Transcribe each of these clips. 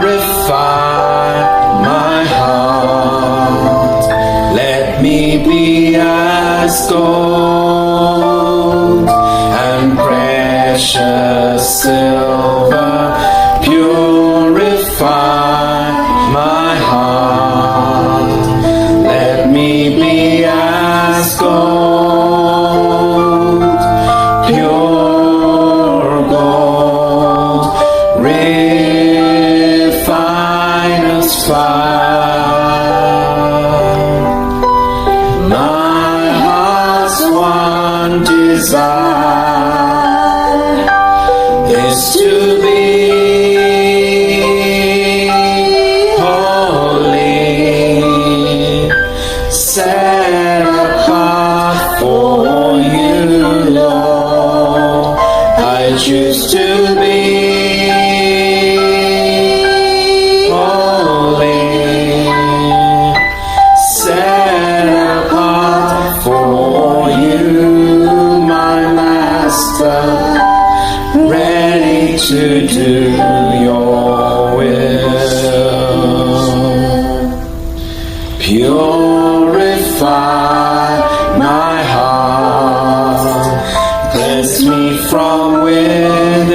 Purify my heart. Let me be as gold and precious silver. Purify my heart. Let me be as gold, pure gold, refiner's fire. My heart's one desire is to be holy, set apart for you, Lord. I choose to be holy, set apart for you, my master, ready to do your will. Purify my heart, cleanse me from within,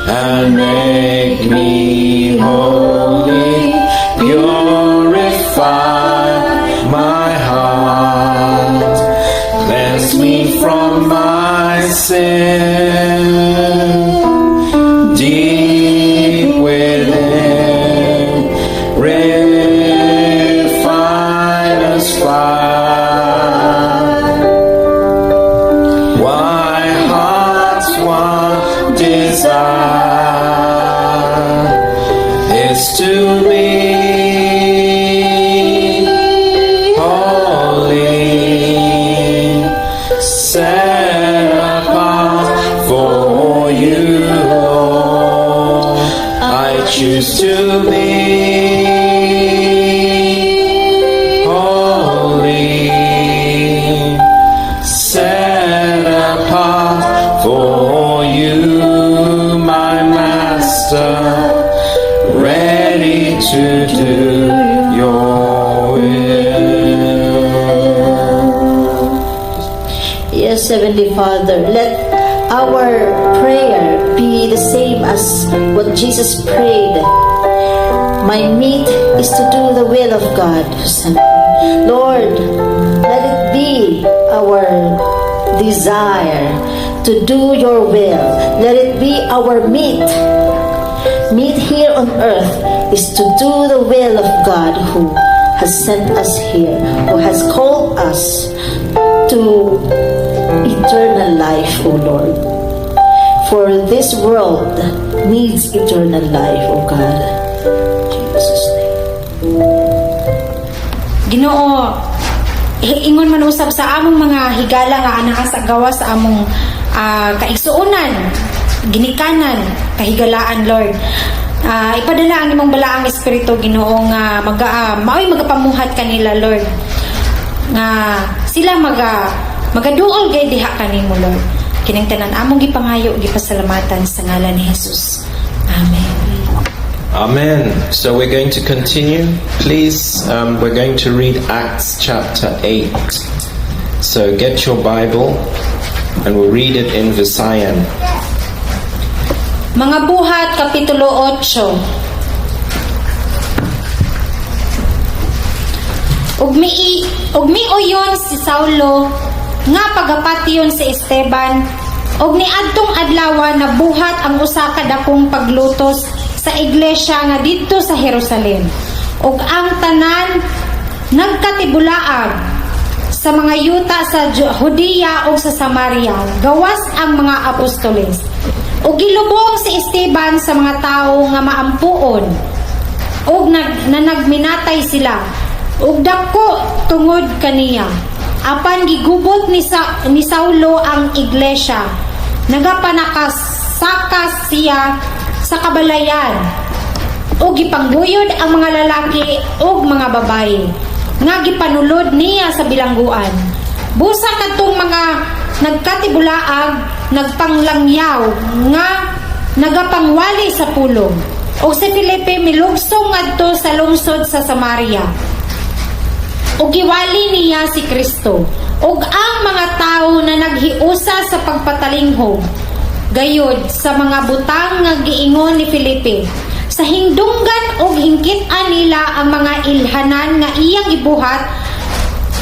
and make me holy. Purify my heart, cleanse me from my sin. Deep within, refiner's fire. My heart's one desire is to be holy, set apart for you, Lord. I choose to be holy, set apart for you, my master, ready to do your will. Yes, Heavenly Father, let our prayer be the same as what Jesus prayed. "My meat is to do the will of God who sent me." Lord, let it be our desire to do your will. Let it be our meat. Meat here on earth is to do the will of God who has sent us here, who has called us to eternal life, O Lord. For this world needs eternal life, O God. In Jesus' name. Ginoo, ingon man usab sa among mga higala nga anaa sa gawas sa among kaigsuonan, ginikanan, kahigalaan, Lord. Ipadala ang imong balaang espiritu, Ginoo, nga maoy magapamuhat kanila, Lord. Nga sila magaduol gay diha kanimo, Lord. Kining tanan among gipangayo, gipasalamatan sa ngalan ni Jesus. Amen. Amen. So we're going to continue. Please, we're going to read Acts chapter 8. So get your Bible and we'll read it in Visayan. Mga Buhat Kapitulo 8. Ug miuyon si Saulo nga pagapatyon si Esteban ug niadtong adlaw nabuhat ang usa ka dakong paglutos sa iglesia nga didto sa Jerusalem. Ug ang tanan nagkatibulaag sa mga yuta sa Judea ug sa Samaria, gawas ang mga apostoles. Ug gilubong si Esteban sa mga tawo nga maampuon ug nagminatay sila ug dako tungod kaniya. Apan gigubot ni Saulo ang iglesia. Nagapanakasakas siya sa kabalayan ug gipangguyod ang mga lalaki ug mga babayi nga gipanulod niya sa bilangguan. Busa kadtong mga nagkatibulaag nagpanglangyaw nga Nagapangwali sa pulong. Ug si Felipe milugsong ngadto sa lungsod sa Samaria ug giwali niya si Kristo. Ug ang mga tawo na naghiusa sa pagpatalinghog gayud sa mga butang nga giingon ni Felipe, sa hingdunggan ug hingkit-an nila ang mga ilhanan nga iyang gibuhat,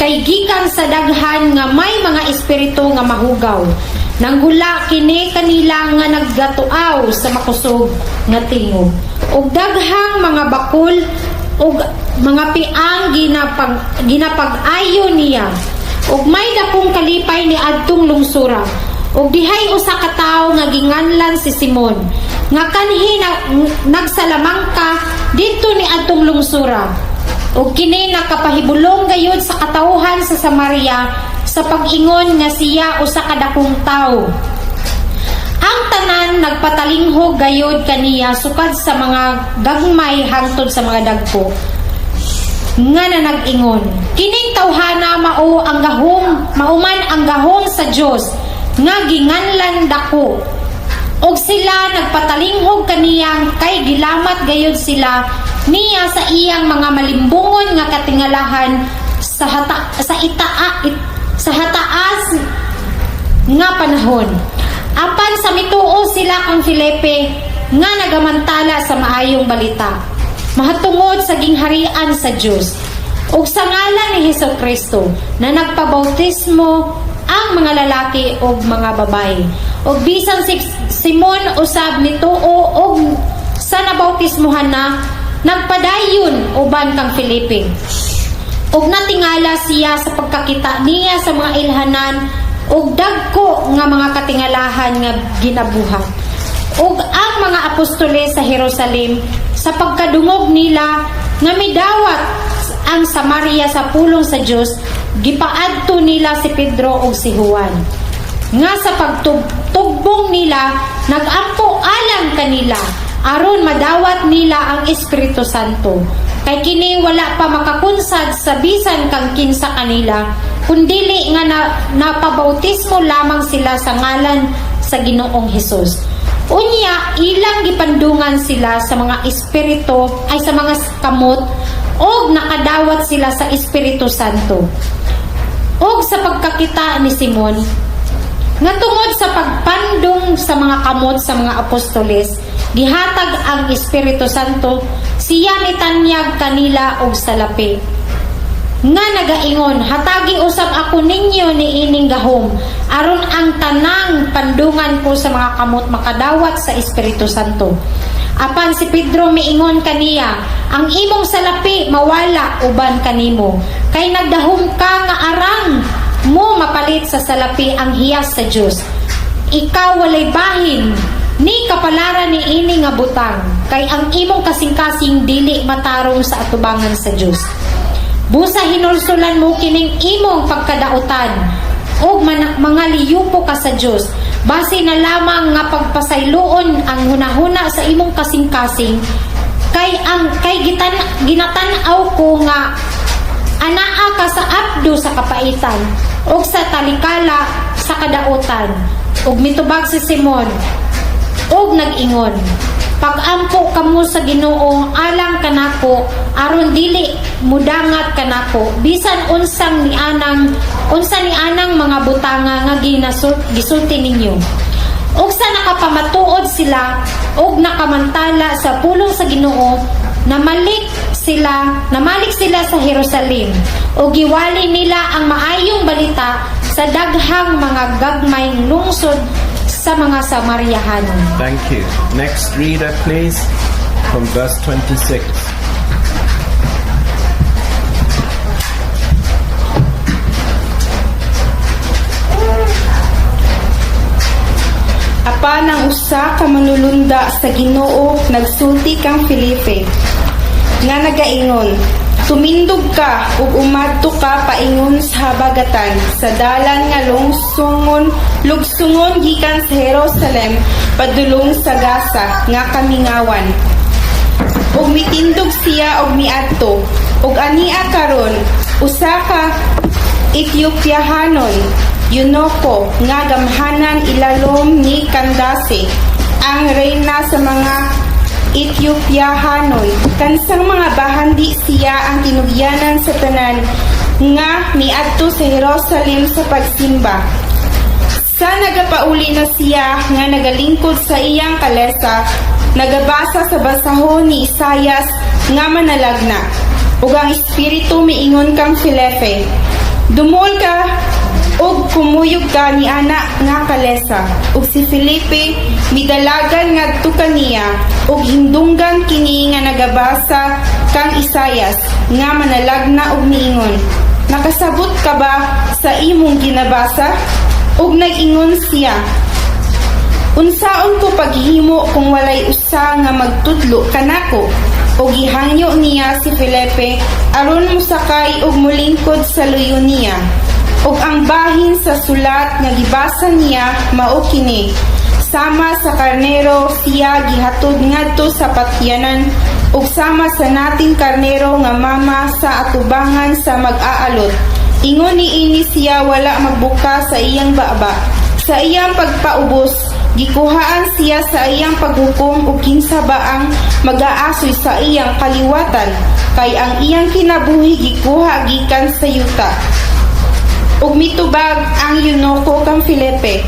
kay gikan sa daghan nga may mga espiritu nga mahugaw, nanggula kini kanila nga naggatuaw sa makusog nga tingog. Ug daghang mga bakul ug mga piang ginapag-ayo niya. Ug may dakong kalipay ni adtong lungsura. Ug dihay usa ka tawo nga ginganlan si Simon nga kanhi na, nagsalamangka didto ni adtong lungsura. Ug kini nakapahibulong gayud sa katawhan sa Samaria sa pag-ingon nga siya usa ka dakong tawo. Ang tanan nagpatalinghog gayud kaniya, sukad sa mga gagmay hangtod sa mga dagko, nga na nag-ingon, "Kining tawhana mao ang gahom, mauman ang gahom sa Dios nga ginganlan dako." Ug sila nagpatalinghog kaniyang kay gilamat gayud sila niya sa iyang mga malimbungon nga katingalahan sa hata, sa itaa it, sa hataas nga panahon. Apan sa mituo sila kang Felipe nga nagamantala sa maayong balita mahatungod sa gingharian sa Dios ug sa ngalan ni Hesus Kristo na nagpabautismo ang mga lalaki ug mga babae. Ug bisan si Simon usab mituo ug sa nabautismuhan na, nagpadayon uban kang Felipe. Ug natingala siya sa pagkakita niya sa mga ilhanan ug dagko nga mga katingalahan nga ginabuhat. Ug ang mga apostoles sa Jerusalem, sa pagkadungog nila nga midawat ang Samaria sa pulong sa Dios, gipaadto nila si Pedro ug si Juan. Nga sa pagtugbong nila, nagampo alang kanila aron madawat nila ang Espiritu Santo. Kay kini wala pa makakunsad sa bisan kang kinsa kanila, kundili nga napabautismo lamang sila sa ngalan sa Ginoong Hesus. Unya ilang gipandungan sila sa mga espiritu ay sa mga kamot og nakadawat sila sa Espiritu Santo. Og sa pagkakita ni Simon nga tungod sa pagpandong sa mga kamot sa mga apostoles gihatag ang Espiritu Santo, siya mitanyag kanila og salapi nga nagaingon, "Hatagi usab ako ninyo ni ining gahom aron ang tanang pandungan ko sa mga kamot makadawat sa Espiritu Santo." Apan si Pedro miingon kaniya, "Ang imong salapi mawala uban kanimo, kay nagdahom ka nga arang mo mapalit sa salapi ang hiyas sa Dios. Ikaw walay bahin ni kapalaran ni ini nga butang, kay ang imong kasing-kasing dili matarong sa atubangan sa Dios. Busa hinulsulan mo kining imong pagkadautan ug mga liyupo ka sa Dios. Base na lamang nga pagpasayloon ang hunahuna sa imong kasing-kasing, kay ang kay ginatan-aw ko nga anaa ka sa abdo sa kapaitan ug sa talikala sa kadautan." Ug mitubag si Simon ug nag-ingon, "Pag-ampo kamo sa Ginoo alang kanako aron dili mudangat kanako bisan unsang nianang unsa ni anang mga butanga nga gisulti ninyo." Ug sa nakapamatuod sila ug nakamantala sa pulong sa Ginoo, namalik sila sa Jerusalem ug giwali nila ang maayong balita sa daghang mga gagmayng lungsod sa mga Samariahanon. Thank you. Next reader, please, from verse 26. Apan ang usa ka manulunda sa Ginoo nagsulti kang Felipe nga nagaingon, "Tumindog ka ug umadto ka paingon sa habagatan sa dalan nga lugsungon gikan sa Jerusalem padulong sa Gaza nga kamingawan." Ug mitindog siya og miadto. Ug ania karon usa ka Ethiopiahanon, eunuko nga gamhanan ilalom ni Candace, Ang reyna sa mga Ethiopiahanon. Kansang mga bahandi, siya ang tinugyanan sa tanan nga miadto sa Jerusalem sa pagsimba. Sa nagapauli na siya nga nagalingkod sa iyang kalesa, nagabasa sa basahon ni Isayas nga manalagna. Ug ang Espiritu miingon kang Felipe, "Dumuol ka ug kumuyog ka ni ana nga kalesa." Ug si Felipe midalagan ngadto kaniya ug hindunggan kini nga nagabasa kang Isayas nga manalagna ug miingon, "Nakasabot ka ba sa imong ginabasa?" Ug nag-ingon siya, "Unsaon ko paghimo kung walay usa nga magtudlo kanako?" Ug gihangyo niya si Felipe aron mosakay ug molingkod sa luyo niya. Ug ang bahin sa sulat nga gibasa niya mao kini: "Sama sa karnero siya gihatod ngadto sa patyanan, ug sama sa nating karnero nga mama sa atubangan sa mag-aalot, ingon niini siya wala magbuka sa iyang baba. Sa iyang pagpaubos, gikuhaan siya sa iyang paghukom, ug kinsa ba ang magaasoy sa iyang kaliwatan? Kay ang iyang kinabuhi gikuha gikan sa yuta." Ug mitubag ang eunuko kang Felipe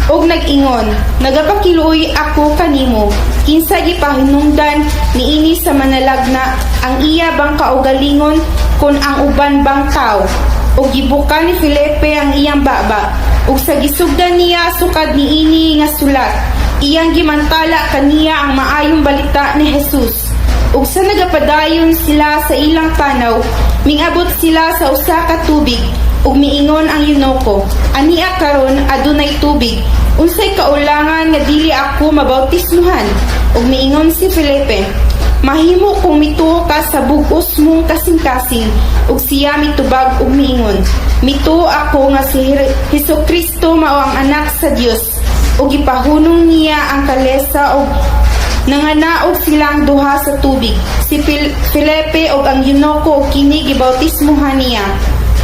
ug nag-ingon, "Nagapakiluoy ako kanimo, kinsa gipahinungdan niini sa manalagna, ang iya bang kaugalingon kon ang uban bang tawo?" Ug gibuka ni Felipe ang iyang baba ug sa gisugdan niya sukad niini nga sulat, iyang gimantala kaniya ang maayong balita ni Jesus. Ug sa nagapadayon sila sa ilang tanaw, mingabot sila sa usa ka tubig, ug miingon ang eunuko, "Ania karon adunay tubig. Unsay kaulangan nga dili ako mabautismuhan?" Ug miingon si Felipe, "Mahimo kung mituo ka sa bug-os mong kasing-kasing." Ug siya mitubag ug miingon, "Mituo ako nga si Hesus Kristo mao ang anak sa Dios." Ug gipahunong niya ang kalesa ug nanganaog silang duha sa tubig, si Felipe ug ang eunuko, ug kini gibautismuhan niya.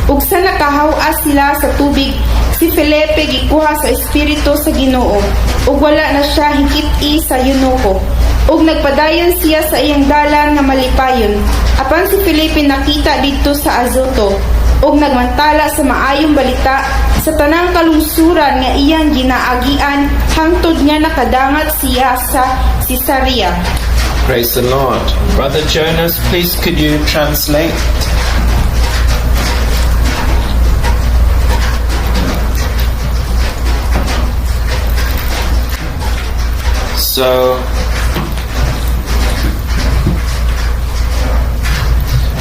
Ug sa nakahaw-as sila sa tubig, si Felipe gikuha sa Espiritu sa Ginoo, ug wala na siya hingkit-i sa eunuko. Ug nagpadayon siya sa iyang dalan nga malipayon. Apan si Felipe nakita didto sa Azoto, ug nagmantala sa maayong balita sa tanang kalungsuran nga iyang ginaagian hangtod nga nakadangat siya sa Cesarea. Praise the Lord. Brother Jonas, please could you translate? So,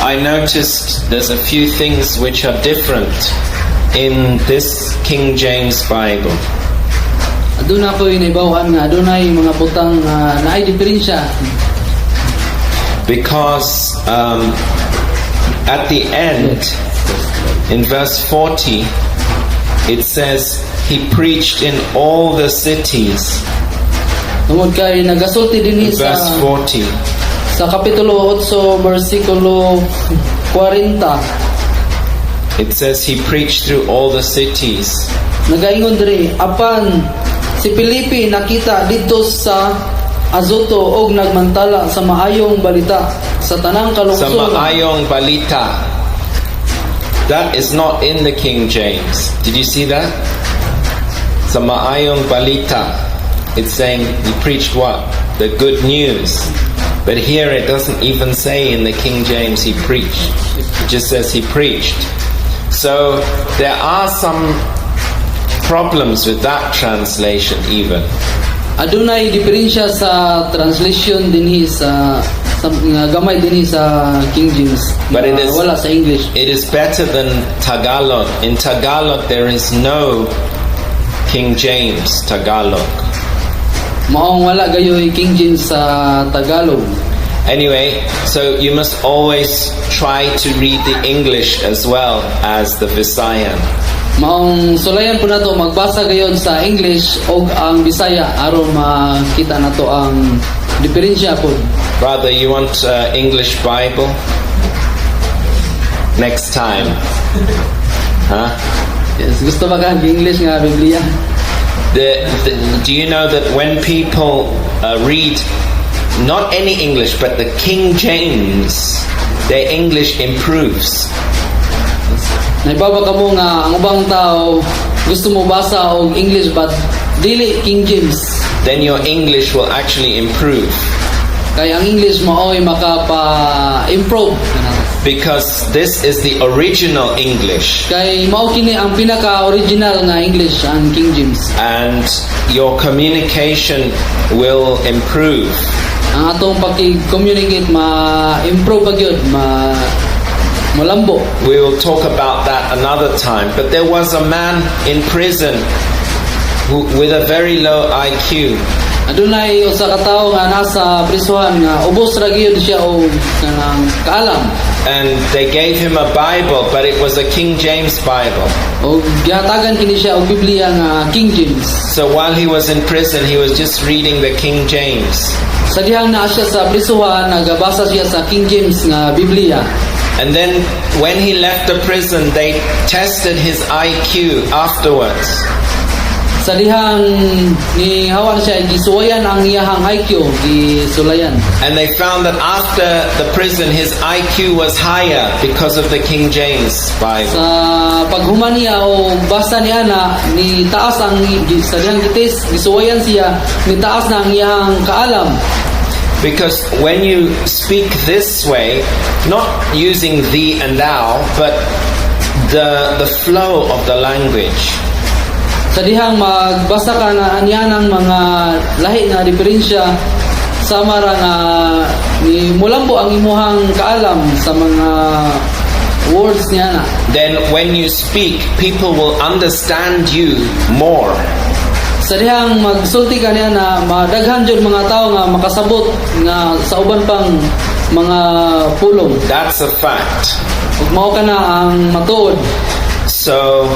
I noticed there's a few things which are different in this King James Bible. Aduna ko'y naibaw-an nga adunay mga butang nga naay diferensya. Because at the end, in verse 40, it says, "He preached in all the cities." Tungod kay nagasulti dinhi In sa verse 40. Sa kapitulo 8 bersikulo 40. It says he preached through all the cities. Nagaingon diri, "Apan si Felipe nakita didto sa Azoto og nagmantala sa maayong balita sa tanang Sa kalungsod." maayong balita. That is not in the King James. Did you see that? Sa maayong balita. It's saying he preached what? The good news. But here it doesn't even say in the King James he preached. It just says he preached. So there are some problems with that translation even. Adunay diferensya sa translation dinhi sa nga gamay dinhi sa King James. But it nga wala sa English. It is better than Tagalog. In Tagalog there is no King James Tagalog. Maong wala gayoy King James sa Tagalog. Anyway, so you must always try to read the English as well as the Visayan. Maong sulayan po nato magbasa gayon sa English og ang Bisaya aron makita nato ang diferensya po. Brother, you want English Bible? Next time. Huh? Yes, gusto ba ka ang English nga Biblia? Do you know that when people read not any English but the King James, their English improves? Nahibaw ba kamo nga ang ubang tao gusto mo basa og English but dili King James? Then your English will actually improve Kay ang English maoy makapa-improve. Because this is the original English Kay mao kini ang pinaka-original nga English, ang King James. And your communication will improve. Ang atong pag-communicate ma-improve pa gyud, ma molambo. We will talk about that another time. But there was a man in prison with a very low IQ. Adunay usa ka tawo nga nasa prisuhan nga ubos ra gyud siya og kanang kaalam. And they gave him a Bible, but it was a King James Bible. Og gihatagan kini siya og Biblia nga King James. So while he was in prison, he was just reading the King James. Sa dihang naa siya sa prisuhan, nagabasa siya sa King James nga Biblia. And then when he left the prison, they tested his IQ afterwards. Sa dihang ni hawa siya, gisuwayan ang iyahang IQ, gisulayan. And they found that after the prison, his IQ was higher because of the King James Bible. Sa paghuman niya o basa niya na ni taas ang sa dihang gites gisuwayan siya, ni taas na ang iyahang kaalam. Because when you speak this way, not using "thee" and "thou," but the flow of the language, Sa dihang magbasa ka na aniya ng mga lahi nga diferensya, sama ra nga ni mulambo ang imuhang kaalam sa mga words niya na. Then when you speak, people will understand you more. Sa dihang magsulti ka niya na madaghan jud mga tao nga makasabot nga sa uban pang mga pulong. That's a fact. Ug mao kana ang matuod. So,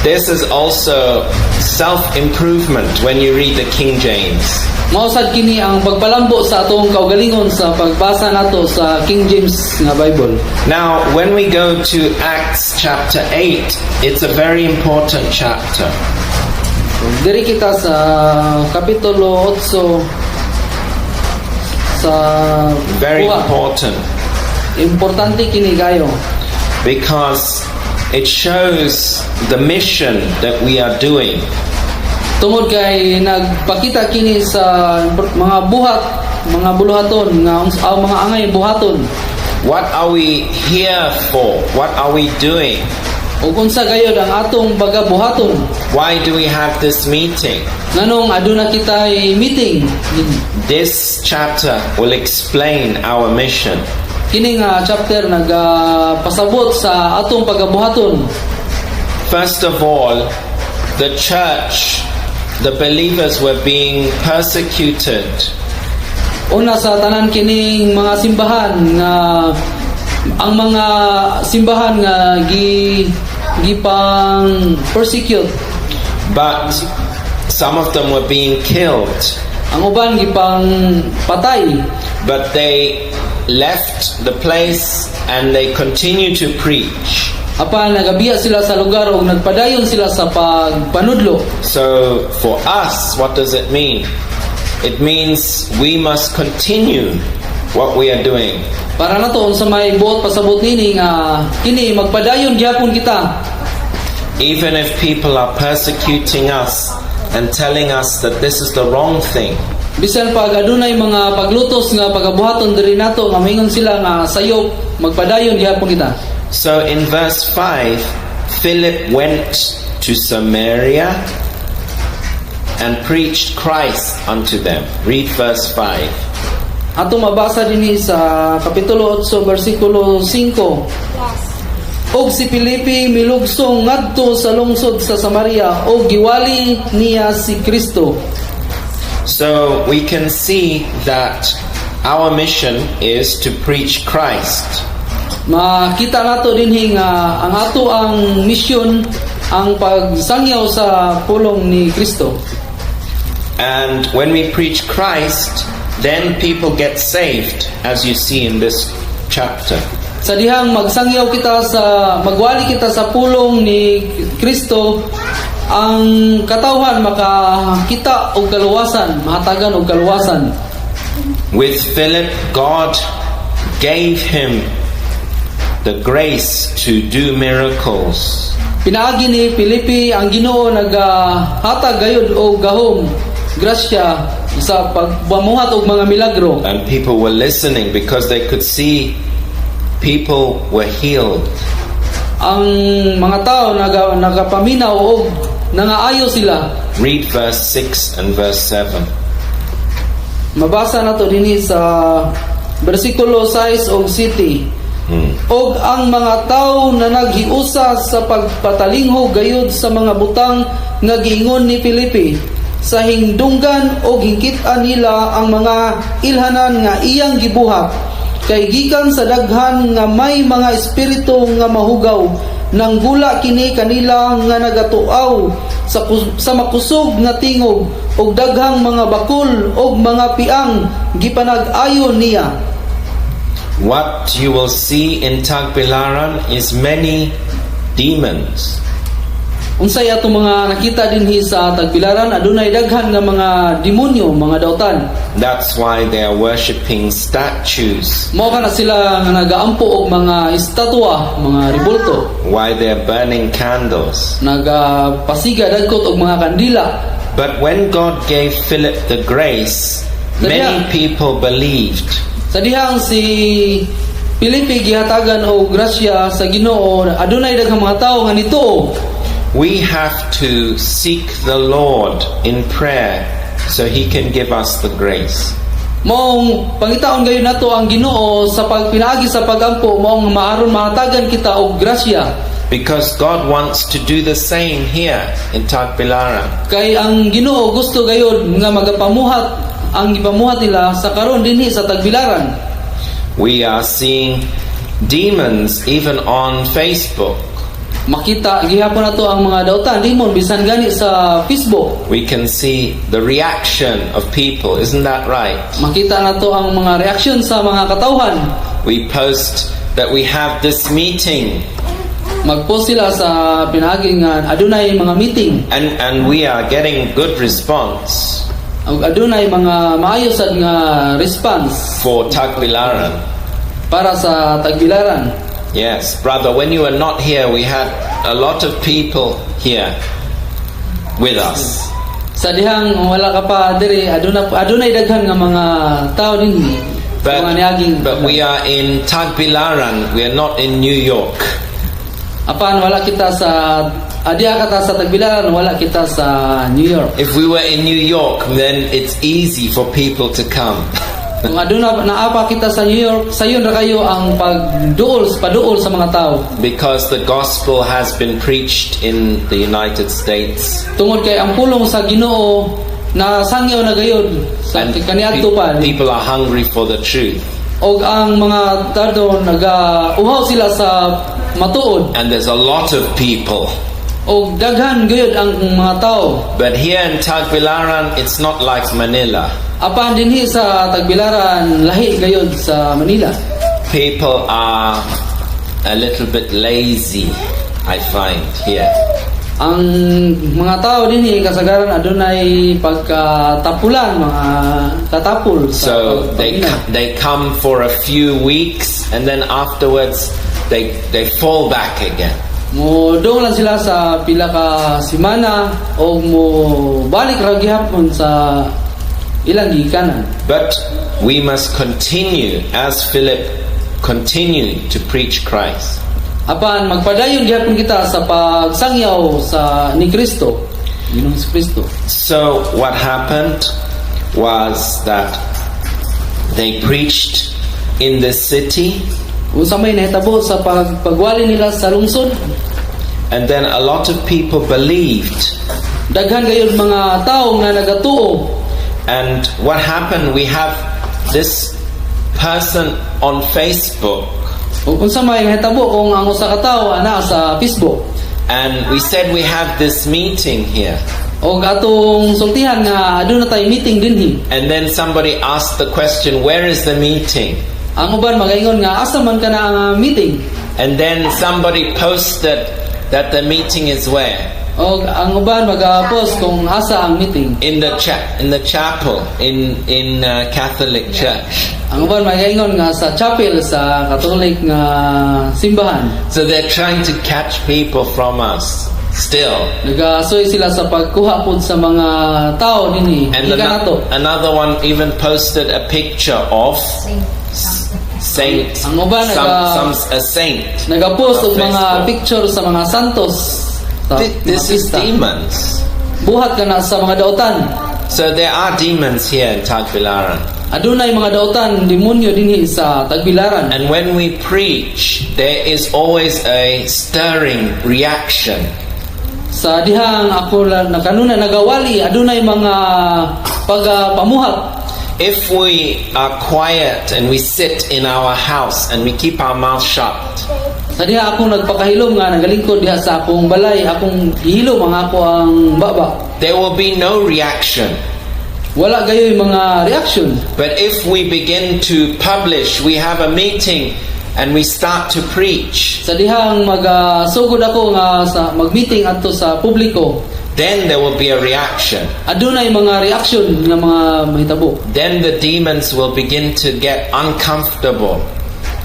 this is also self improvement when you read the King James. Mao sad kini ang pagpalambo sa atong kaugalingon sa pagbasa nato sa King James nga Bible. Now, when we go to Acts chapter 8, it's a very important chapter. Diri kita sa kapitulo 8 sa Very buha. Important Importante kini kayo because it shows the mission that we are doing. Tungod kay nagpakita kini sa mga buhat, mga buluhaton nga ang mga angay buhaton. What are we here for? What are we doing? Ug unsa gayod ang atong baga buhaton? Why do we have this meeting? Nganong aduna kita meeting? This chapter will explain our mission. Kini nga chapter nagapasabot sa atong pagabuhaton. First of all, the church, the believers were being persecuted. Una sa tanan, kining mga simbahan nga ang mga simbahan nga gi gipang persecute. But some of them were being killed. Ang uban gipang patay. But they left the place and they continued to preach. Apan nagabiya sila sa lugar ug nagpadayon sila sa pagpanudlo. So for us, what does it mean? It means we must continue what we are doing. Para nato, unsa may buot pasabot nini nga kini magpadayon gyapon kita. Even if people are persecuting us and telling us that this is the wrong thing, Bisan pag adunay mga paglutos nga pagabuhaton diri nato nga moingon sila nga sayop, magpadayon gyapon kita. So in verse 5, Philip went to Samaria and preached Christ unto them. Read verse 5. Ato mabasa dinhi sa kapitulo 8 bersikulo 5. Og si Felipe milugsong ngadto sa lungsod sa Samaria og giwali niya si Kristo. So we can see that our mission is to preach Christ. Makita nato dinhi nga ang ato ang misyon ang pagsangyaw sa pulong ni Kristo. And when we preach Christ, then people get saved, as you see in this chapter. Sa dihang magsangyaw kita sa magwali kita sa pulong ni Kristo, Ang katawhan makakita og kaluwasan, mahatagan og kaluwasan. With Philip, God gave him the grace to do miracles. Pinaagi ni Filipe, ang Ginoo nagahatag gayud og gahom, grasya sa pagpamuhat og mga milagro. And people were listening because they could see people were healed. Ang mga tao nagapaminaw og nangaayo sila. Read verse 6 and verse 7. Mabasa nato dinhi sa bersikulo 6 og 7. Og ang mga tao na naghiusa sa pagpatalinghog gayud sa mga butang nga giingon ni Felipe sa hingdunggan og hingkit-an nila ang mga ilhanan nga iyang gibuhat, kay gikan sa daghan nga may mga espiritu nga mahugaw, nanggula kini kanila nga nagatuaw sa makusog nga tingog, og daghang mga bakul og mga piang gipanag-ayo niya. What you will see in Tagbilaran is many demons. Unsay atong mga nakita dinhi sa Tagbilaran, adunay daghan nga mga demonyo, mga dautan. That's why they are worshipping statues, Mao kana sila nga nagaampo og mga estatwa, mga rebulto. Why they are burning candles. Nagapasiga dagkot og mga kandila. But when God gave Philip the grace, many people believed. Sa dihang si Felipe gihatagan og grasya sa Ginoo, adunay daghang mga tawo nga nituo. We have to seek the Lord in prayer so He can give us the grace. Maong pangitaon gayud nato ang Ginoo sa pagpinaagi sa pagampo, maong maaron mahatagan kita og grasya. Because God wants to do the same here in Tagbilaran. Kay ang Ginoo gusto gayud nga magapamuhat ang gipamuhat nila sa karon dinhi sa Tagbilaran. We are seeing demons even on Facebook. Makita gihapon nato ang mga dautan, demon, bisan gani sa Facebook. We can see the reaction of people, isn't that right? Makita nato ang mga reaksyon sa mga katawhan. We post that we have this meeting Magpost sila sa pinaagi nga adunay mga meeting. and we are getting good response Ug adunay mga maayo sad nga response for Tagbilaran. Para sa Tagbilaran. Yes, brother, when you were not here, we had a lot of people here with us. Sa dihang wala ka pa diri, adunay daghan nga mga tao dinhi. But, Mga niaging but we are in Tagbilaran, we are not in New York. Apan wala kita sa adiya kata sa Tagbilaran, wala kita sa New York. If we were in New York, then it's easy for people to come. Kung aduna naapa kita sa New York, sayon ra kayo ang pagduol paduol sa mga tao. Because the gospel has been preached in the United States. Tungod kay ang pulong sa Ginoo na sangyaw na gayud sa And kaniadto pa. People are hungry for the truth. Og ang mga tao naga-uhaw sila sa matuod. And there's a lot of people. Og daghan gayud ang mga tao. But here in Tagbilaran, it's not like Manila. Apan dinhi sa Tagbilaran, lahi gayud sa Manila. People are a little bit lazy, I find here. Ang mga tao dinhi kasagaran adunay pagkatapulan, mga katapol sa So they pagpaminaw. They come for a few weeks and then afterwards they fall back again. Mo dong lang sila sa pila ka semana o mo balik ra gihapon sa ilang gikanan. But we must continue as Philip continued to preach Christ. Apan magpadayon gihapon kita sa pagsangyaw sa ni Kristo, Ginoong Kristo. So what happened was that they preached in the city Unsa may nahitabo sa pagwali nila sa lungsod, and then a lot of people believed. Daghan gayud mga tao nga nagatuo. And what happened, we have this person on Facebook Ug unsa may nahitabo kung ang usa ka tawo ana sa Facebook and we said we have this meeting here. Og atong sultihan nga aduna tay meeting dinhi. And then somebody asked the question, "Where is the meeting?" Ang uban magaingon nga asa man kana ang meeting. And then somebody posted that the meeting is where? Og ang uban maga-post kung asa ang meeting. In the chapel in Catholic Church. Ang uban magaingon nga sa chapel sa Catholic nga simbahan. So they're trying to catch people from us still. Nagasuoy sila sa pagkuha pud sa mga tao dinhi. And Gikan nato. Another one even posted a picture of saint, Ang uban some a saint nagapost on og mga Facebook. Picture sa mga santos sa mga This is pista. Demons. Buhat kana sa mga dautan. So there are demons here in Tagbilaran. Adunay mga dautan, demonyo dinhi sa Tagbilaran. And when we preach, there is always a stirring reaction. Sa dihang ako nakanuna nagawali, adunay mga pagapamuhat. If we are quiet and we sit in our house and we keep our mouth shut, Sa diha ako nagpakahilom nga nagalingkod diha sa akong balay, akong gihilom ang ako ang baba. There will be no reaction. Wala gayoy mga reaction. But if we begin to publish, we have a meeting and we start to preach, Sa dihang magasugod ako nga sa mag-meeting adto sa publiko, then there will be a reaction. Adunay mga reaction nga mga mahitabo. Then the demons will begin to get uncomfortable.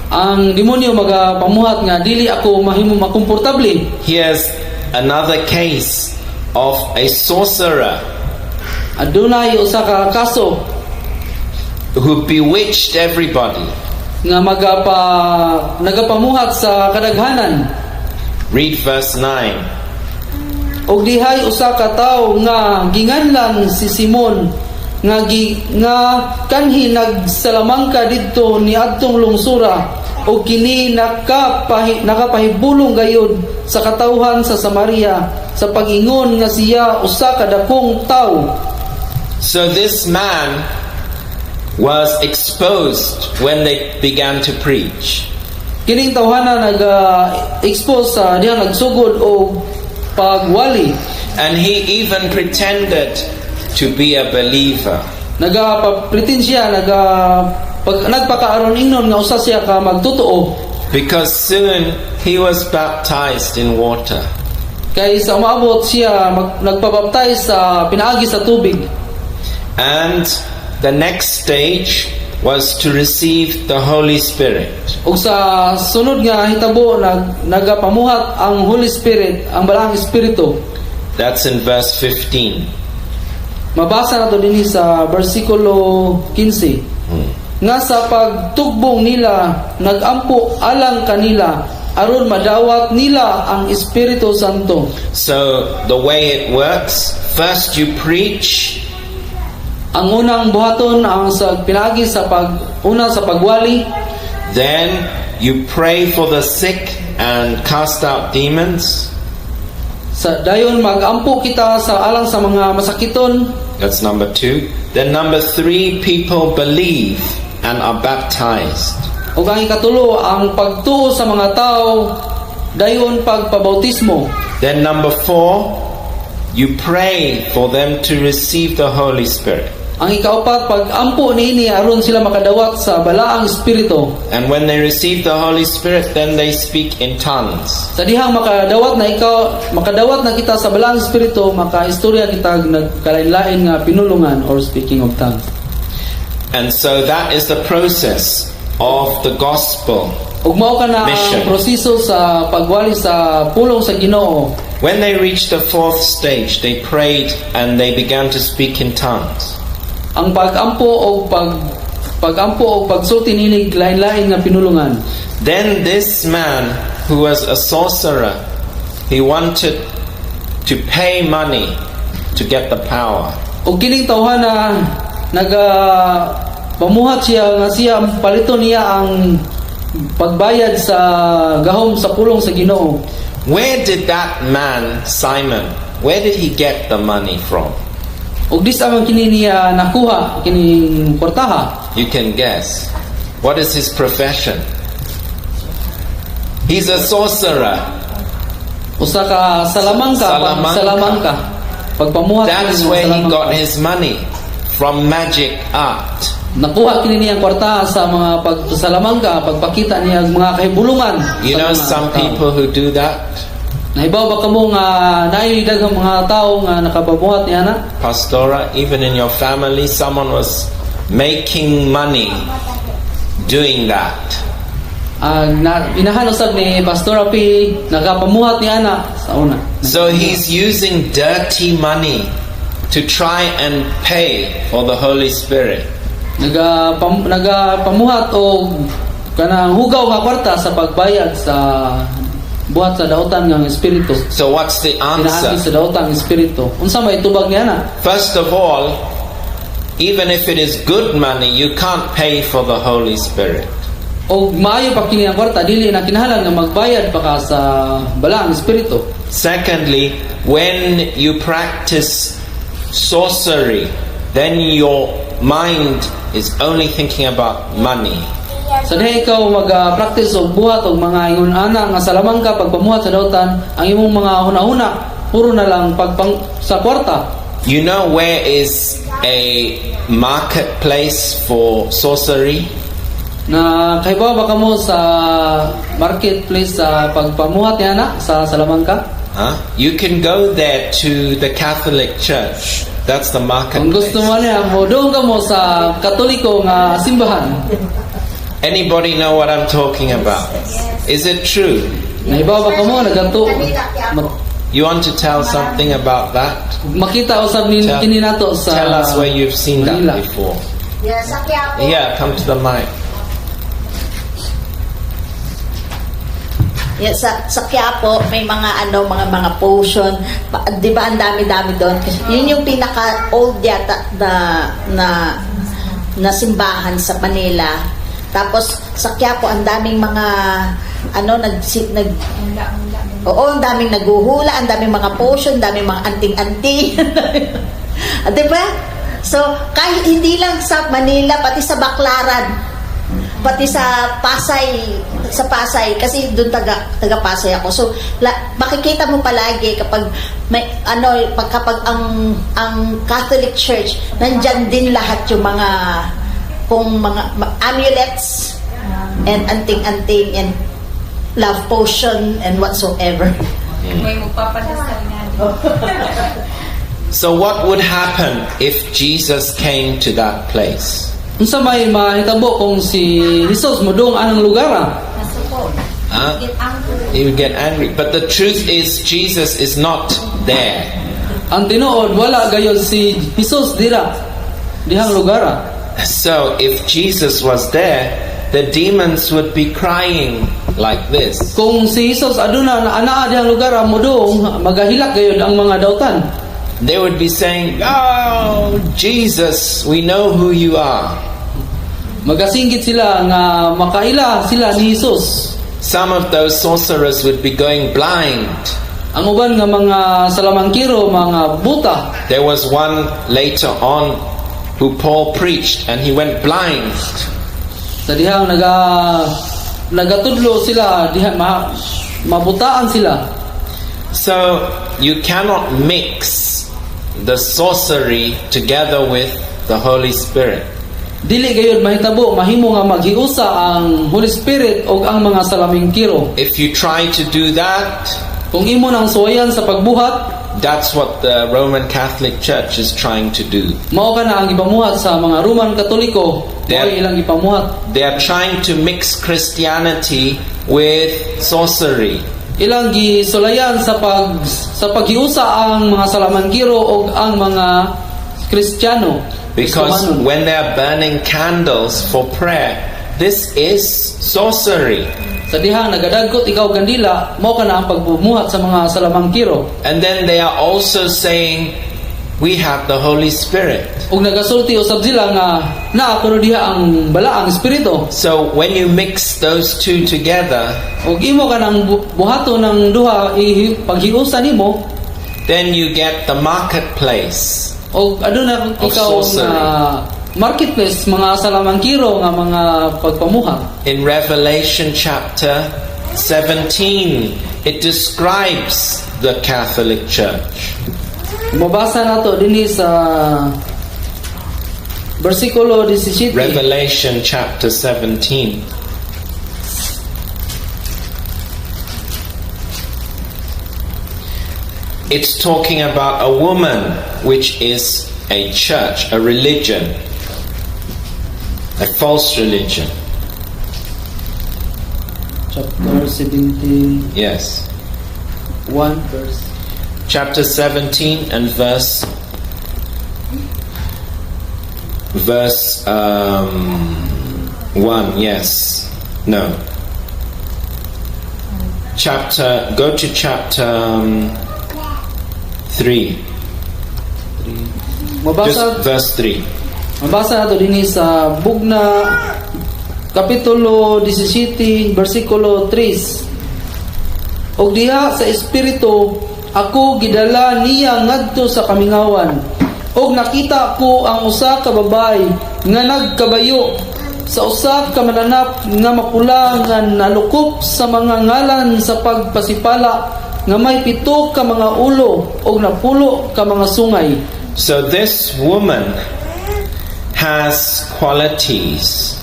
Ang demonyo magapamuhat nga dili ako mahimo makomportable. Here's another case of a sorcerer Adunay usa ka kaso who bewitched everybody. Nga magapa nagapamuhat sa kadaghanan. Read verse 9. Og dihay usa ka tawo nga ginganlan si Simon nga kanhi nagsalamangka didto niadtong lungsura og kini nakapahibulong gayud sa katawhan sa Samaria sa pag-ingon nga siya usa ka dakong tawo. So this man was exposed when they began to preach. Kining tawhana naga-expose sa diha nagsugod og pagwali. And he even pretended to be a believer. Nagapapretend siya, nagpakaaron ingnon nga usa siya ka magtotoo. Because soon he was baptized in water. Kay sa umaabot siya nagpabaptize sa pinaagi sa tubig. And the next stage was to receive the Holy Spirit. Ug sa sunod nga hitabo nagapamuhat ang Holy Spirit, ang Balaang Espiritu. That's in verse 15. Mabasa nato dinhi sa bersikulo 15. Nga sa pagtugbong nila nagampo alang kanila aron madawat nila ang Espiritu Santo. So the way it works, first you preach, Ang unang buhaton ang sa pinaagi sa pag una sa pagwali, then you pray for the sick and cast out demons. Sa dayon magampo kita sa alang sa mga masakiton. That's number two. Then number three, people believe and are baptized. Ug ang ikatulo, ang pagtuo sa mga tao, dayon pagpabautismo. Then number four, you pray for them to receive the Holy Spirit. Ang ikaupat, pag-ampo niini aron sila makadawat sa Balaang Espiritu. And when they receive the Holy Spirit, then they speak in tongues. Sa dihang makadawat na ikaw, makadawat na kita sa Balaang Espiritu, makaistorya kita nagkalain-lain nga pinulungan or speaking of tongues. And so that is the process of the gospel. Ug mao kana ang Mission. Proseso sa pagwali sa pulong sa Ginoo. When they reached the fourth stage, they prayed and they began to speak in tongues. Ang pag-ampo og pagsulti niinig lain-lain nga pinulungan. Then this man, who was a sorcerer, he wanted to pay money to get the power. Ug kining tawhana naga pamuhat siya nga siya paliton niya ang pagbayad sa gahom sa pulong sa Ginoo. Where did that man, Simon, where did he get the money from? Ug dis-a man kini niya nakuha kining kwartaha? You can guess. What is his profession? He's a sorcerer. Usa ka salamangka, Salamangka. Salamangka. Pagpamuhat That's kini nga where he salamangka. Got his money from, magic art. Nakuha kini niyang kwartaha sa mga pagsalamangka, pagpakita niya ang mga kahibulungan You sa know mga some tao. People who do that? Nahibaw ba kamo nga naay daghang mga tawo nga nakapamuhat ni ana? Pastora, even in your family, someone was making money doing that. Ang na, inahan usab ni Pastor P nakapamuhat ni ana sa una. So he's using dirty money to try and pay for the Holy Spirit. Nagapamuhat og kanang hugaw nga kwarta sa pagbayad sa buhat sa dautan nga espiritu. So what's the Pinaagi answer? sa daotang espiritu. Unsa may tubag niya na? First of all, even if it is good money, you can't pay for the Holy Spirit. Og maayo pa kini ang kwarta, dili na kinahanglan nga magbayad pa ka sa balaang espiritu. Secondly, when you practice sorcery, then your mind is only thinking about money. Sa diha ikaw mag-practice og buhat og mga ingon ana nga salamangka, pagpamuhat sa dautan, ang imong mga hunahuna puro na lang pagpang sa kwarta. You know where is a marketplace for sorcery? Na kahibaw ba kamo sa marketplace sa pagpamuhat niya na sa salamangka? Huh? You can go there to the Catholic Church. That's the Kung marketplace. gusto mo niya, mo doon ka mo sa Katoliko nga simbahan. Anybody know what I'm talking about? Is it true? Nahibaw ba kamo nagadto You want to tell something about that? Makita usab ni kini nato sa Tell us where you've seen that Manila. Before. Yeah, sa Quiapo. Yeah, come to the mic. Yeah, sa Quiapo may mga ano, mga potion. 'Di ba ang dami-dami doon? Yun yung pinaka old yata na simbahan sa Manila. Tapos sa Quiapo ang daming mga ano, nag nag Oo, ang daming naguhula, ang daming mga potion, ang daming mga anting-anting. Ah, 'di ba? So, kahit hindi lang sa Manila, pati sa Baclaran, pati sa Pasay kasi doon taga Pasay ako. So, makikita mo palagi kapag may ano, kapag ang Catholic Church, nandyan din lahat yung mga kung mga amulets and anting-anting and love potion and whatsoever. May magpapadasal nga. So what would happen if Jesus came to that place? Unsa may mahitabo kung si Jesus modung anang lugar ah? Nasuko. Huh? Get angry. He would get angry. But the truth is, Jesus is not there. Ang tinuod, wala gayod si Jesus dira dihang lugar ah. So if Jesus was there, the demons would be crying like this. Kung si Jesus aduna na anaa dihang lugar ah, modung magahilak gayod ang mga dautan. They would be saying, "Oh, Jesus, we know who you are." Magasinggit sila nga makaila sila ni Jesus. Some of those sorcerers would be going blind. Ang uban nga mga salamangkiro, mga buta. There was one later on who Paul preached and he went blind. Sa dihang nagatudlo sila diha mabutaan sila. So you cannot mix the sorcery together with the Holy Spirit. Dili gayud mahitabo mahimo nga maghiusa ang Holy Spirit og ang mga salamingkiro. If you try to do that, Kung imo nang suwayan sa pagbuhat, that's what the Roman Catholic Church is trying to do. Mao kana ang gipamuhat sa mga Roman Katoliko, mao ilang gipamuhat. They are trying to mix Christianity with sorcery. Ilang gisulayan sa paghiusa ang mga salamangkiro og ang mga Kristiyano. Because Kristohanon. When they are burning candles for prayer, this is sorcery. Sa dihang nagadagkot ikaw kandila, mao kana ang pagbuhat sa mga salamangkiro. And then they are also saying, "We have the Holy Spirit." Ug nagasulti usab sila nga naa kuno diha ang balaang espiritu. So when you mix those two together, Ug imo kanang buhaton ng duha paghiusa nimo, then you get the marketplace og aduna of ikaw sorcery. nga marketplace mga salamangkiro nga mga pagpamuhat. In Revelation chapter 17, it describes the Catholic Church. Mabasa nato dinhi sa bersikulo 17. Revelation chapter 17. It's talking about a woman, which is a church, a religion, a false religion. Chapter 17, 1 verse. Chapter 17 and verse 1, yes. No. Chapter go to chapter 3. Mabasa Just verse 3. Mabasa nato dinhi sa Bugna, Kapitulo 17, bersikulo 3. Og diha sa espiritu ako gidala niya ngadto sa kamingawan. Og nakita ko ang usa ka babae nga nagkabayo sa usa ka mananap nga mapula nga nalukop sa mga ngalan sa pagpasipala, nga may pito ka mga ulo og napulo ka mga sungay. So this woman has qualities.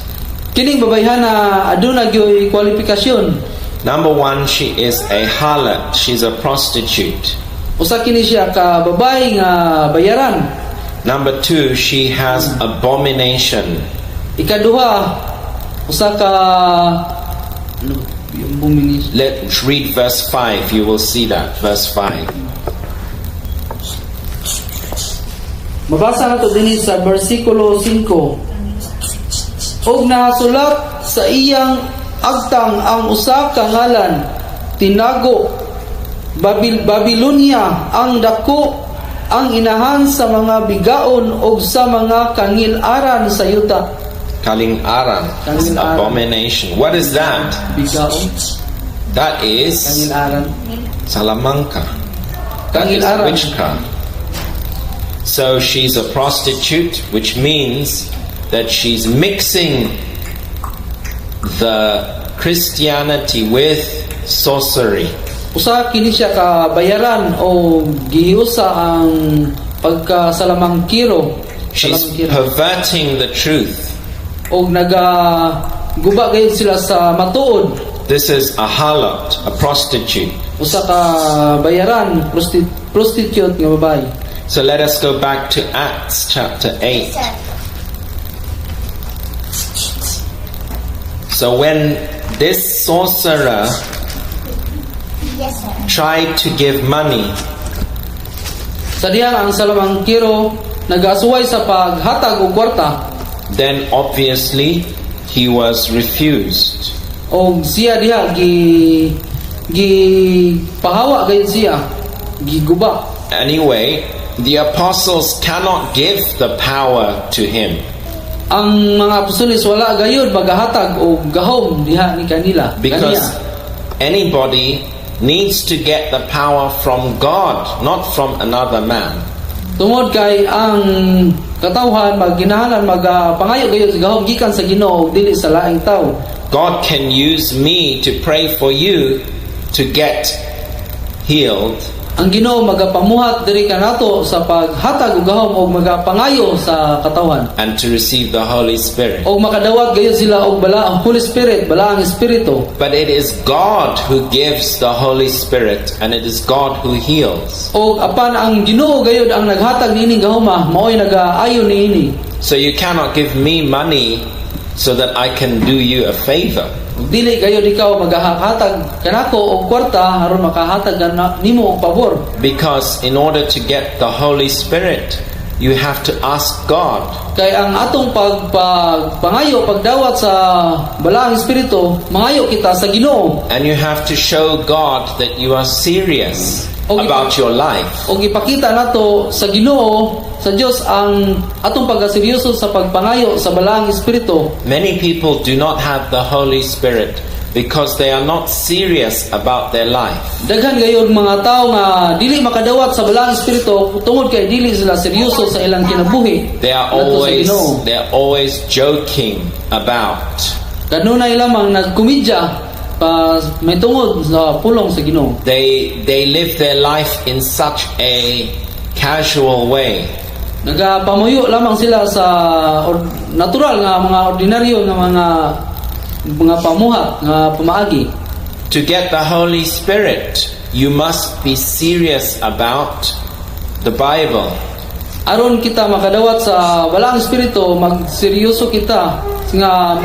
Kining babayhana aduna gyoy kwalifikasyon. Number one, she is a harlot. She's a prostitute. Usa kini siya ka babae nga bayaran. Number two, she has abomination. Ikaduha, usa ka ano yung abomination? Let's read verse 5. You will see that. Verse 5. Mabasa nato dinhi sa bersikulo 5. Og nahasulat sa iyang agtang ang usa ka ngalan, tinago: Babilonia ang dako, ang inahan sa mga bigaon og sa mga kangil-aran sa yuta. Kaling-aran. Kaling-aran. Abomination. What is that? Bigaon, That is kangil-aran. Salamangka. That is Kangil-aran. Witchcraft. So she's a prostitute, which means that she's mixing the Christianity with sorcery. Usa kini siya ka bayaran o giusa ang pagkasalamangkiro. She's Salamangkiro. Perverting the truth. Og naga guba gayud sila sa matuod. This is a harlot, a prostitute. Usa ka bayaran, prostitute nga babae. So let us go back to Acts chapter 8. So when this sorcerer Yes, sir. Tried to give money, Sa dihang ang salamangkiro nagasuway sa paghatag og kwarta, then obviously he was refused. Og siya diha gi gi pahawa gayud siya, giguba. Anyway, the apostles cannot give the power to him Ang mga apostoles wala gayud magahatag og gahom diha ni kanila because kaniya. Anybody needs to get the power from God, not from another man. Tungod kay ang katawhan magginahanglan magapangayo gayud sa gahom gikan sa Ginoo ug dili sa laing tawo. God can use me to pray for you to get healed, Ang Ginoo magapamuhat diri kanato sa paghatag og gahom og magapangayo sa katawhan and to receive the Holy Spirit. Og makadawat gayud sila og bala ang Holy Spirit, balaang Espiritu. But it is God who gives the Holy Spirit, and it is God who heals. Og apan ang Ginoo gayud ang naghatag niining gahoma, maoy nagaayo niini. So you cannot give me money so that I can do you a favor. Ug dili gayud ikaw magahatag kanako og kwarta aron makahatag nimo og pabor. Because in order to get the Holy Spirit, you have to ask God. Kay ang atong pag, pag pangayo, pagdawat sa balaang espiritu, mangayo kita sa Ginoo. And you have to show God that you are serious about your life. Og ipakita nato sa Ginoo, sa Dios, ang atong pagkaseryoso sa pagpangayo sa balaang espiritu. Many people do not have the Holy Spirit because they are not serious about their life. Daghan gayud mga tao nga dili makadawat sa balaang espiritu tungod kay dili sila seryoso sa ilang kinabuhi They are ngadto sa always Ginoo. They are always joking about. Kanunay lamang nagkomedya pa may tungod sa pulong sa Ginoo. They live their life in such a casual way. Nagapamuyo lamang sila sa natural nga mga ordinaryo nga mga pamuhat nga pamaagi. To get the Holy Spirit, you must be serious about the Bible. Aron kita makadawat sa Balaang Espiritu, magseryoso kita nga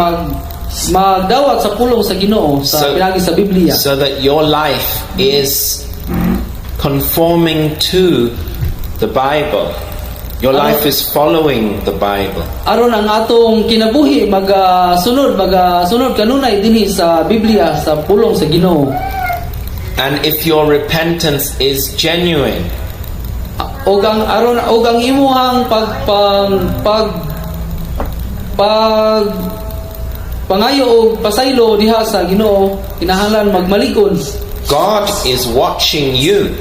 magdawat sa pulong sa Ginoo sa pinagi sa Biblia. So that your life is conforming to the Bible. Your life is following the Bible. Aron ang atong kinabuhi magasunod kanunay dinhi sa Biblia, sa pulong sa Ginoo. And if your repentance is genuine, Og ang aron og ang imuhang pag pang, pag pag pangayo og pasaylo diha sa Ginoo, kinahanglan magmalig-on. God is watching you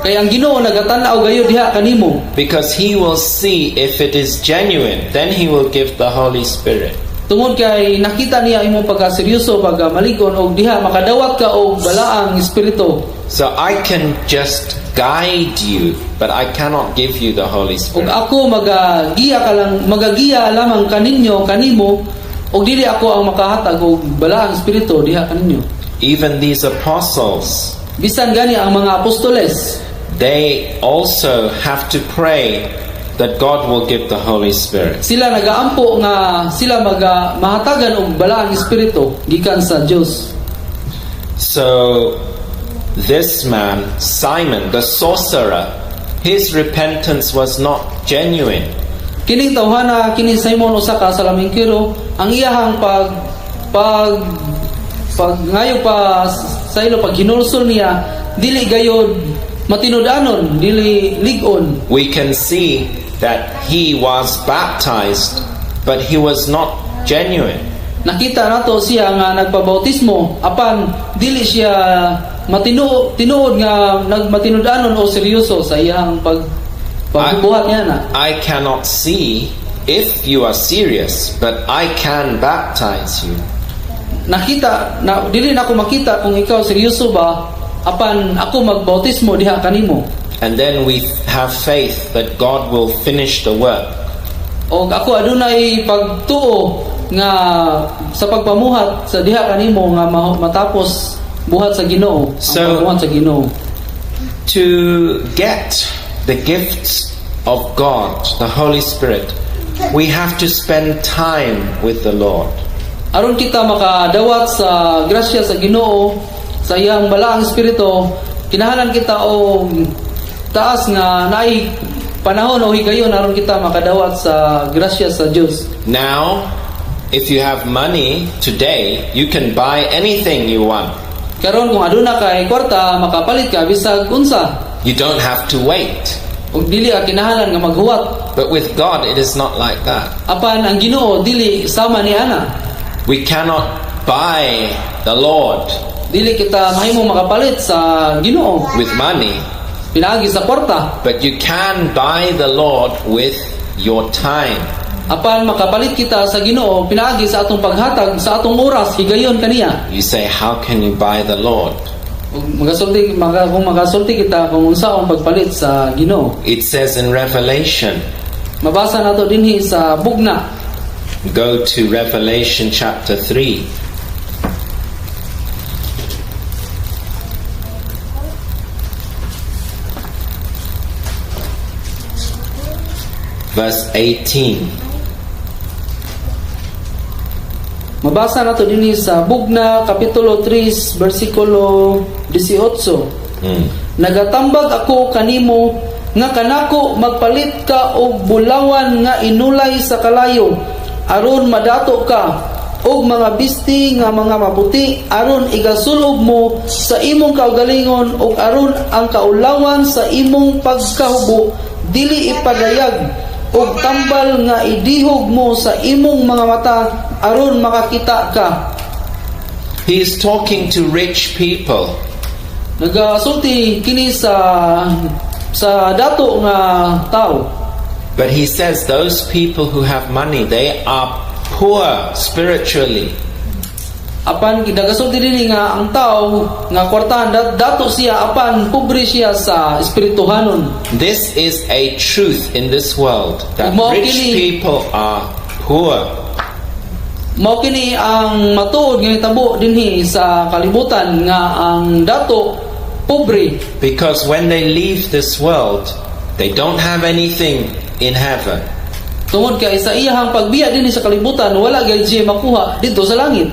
Kay ang Ginoo nagatan-aw gayud diha kanimo. Because He will see if it is genuine. Then He will give the Holy Spirit. Tungod kay nakita niya imong pagkaseryoso, pagkamalig-on, og diha makadawat ka og Balaang Espiritu. So I can just guide you, but I cannot give you the Holy Ug Spirit. ako magagiya ka lang, magagiya lamang kaninyo, kanimo, ug dili ako ang makahatag og Balaang Espiritu diha kaninyo. Even these apostles, Bisan gani ang mga apostoles, they also have to pray that God will give the Holy Spirit. Sila nagaampo nga sila mahatagan og Balaang Espiritu gikan sa Dios. So this man, Simon, the sorcerer, his repentance was not genuine. Kining tawhana, kini Simon, usa ka salamingkero, ang iyahang pag pag pag ngayo pa sa ilo, pag hinulsol niya, dili gayod matinud-anon, dili lig-on. We can see that he was baptized, but he was not genuine. Nakita nato siya nga nagpabautismo, apan dili siya matinuod tinuod nga nagmatinud-anon o seryoso sa iyang pagbuhat niya na. I cannot see if you are serious, but I can baptize you. Nakita na dili na ako makita kung ikaw seryoso ba, apan ako magbautismo diha kanimo. And then we have faith that God will finish the work. Og ako adunay pagtuo nga sa pagpamuhat sa diha kanimo nga matapos buhat sa Ginoo ang pagpamuhat sa Ginoo. To get the gifts of God, the Holy Spirit, we have to spend time with the Lord. Aron kita makadawat sa grasya sa Ginoo, sa iyang Balaang Espiritu, kinahanglan kita og taas nga naay panahon o higayon aron kita makadawat sa grasya sa Dios. Now, if you have money today, you can buy anything you want. Karon kung aduna kay kwarta, makapalit ka bisag unsa. You don't have to wait. Ug dili ka kinahanglan nga maghuwat. But with God, it is not like that. Apan ang Ginoo dili sama ni ana. We cannot buy the Lord Dili kita mahimo makapalit sa Ginoo with money, pinaagi sa kwarta. But you can buy the Lord with your time. Apan makapalit kita sa Ginoo pinaagi sa atong paghatag sa atong oras higayon kaniya. You say, "How can you buy the Lord?" Ug magasulti maka, kung magasulti kita kung unsaon pagpalit sa Ginoo. It says in Revelation, Mabasa nato dinhi sa Bugna. Go to Revelation chapter 3. Verse 18. Mabasa nato dinhi sa Bugna kapitulo 3 bersikulo 18. Nagatambag ako kanimo nga kanako magpalit ka og bulawan nga inulay sa kalayo aron madato ka, og mga bisti nga mga maputi aron igasulob mo sa imong kaugalingon, ug aron ang kaulawan sa imong pagkahubo dili ipadayag, og tambal nga idihog mo sa imong mga mata aron makakita ka. He is talking to rich people. Nagasulti kini sa dato nga tao. But he says those people who have money, they are poor spiritually. Apan nagasulti dinhi nga ang tao nga kwartahan, dato siya apan pobre siya sa espirituhanon. This is a truth in this world that Mao rich kini- people are poor. Mao kini ang matuod nga nitabo dinhi sa kalibutan nga ang dato pobre. Because when they leave this world, they don't have anything in heaven. Tungod kay sa iyahang pagbiya dinhi sa kalibutan, wala gyud siya makuha didto sa langit.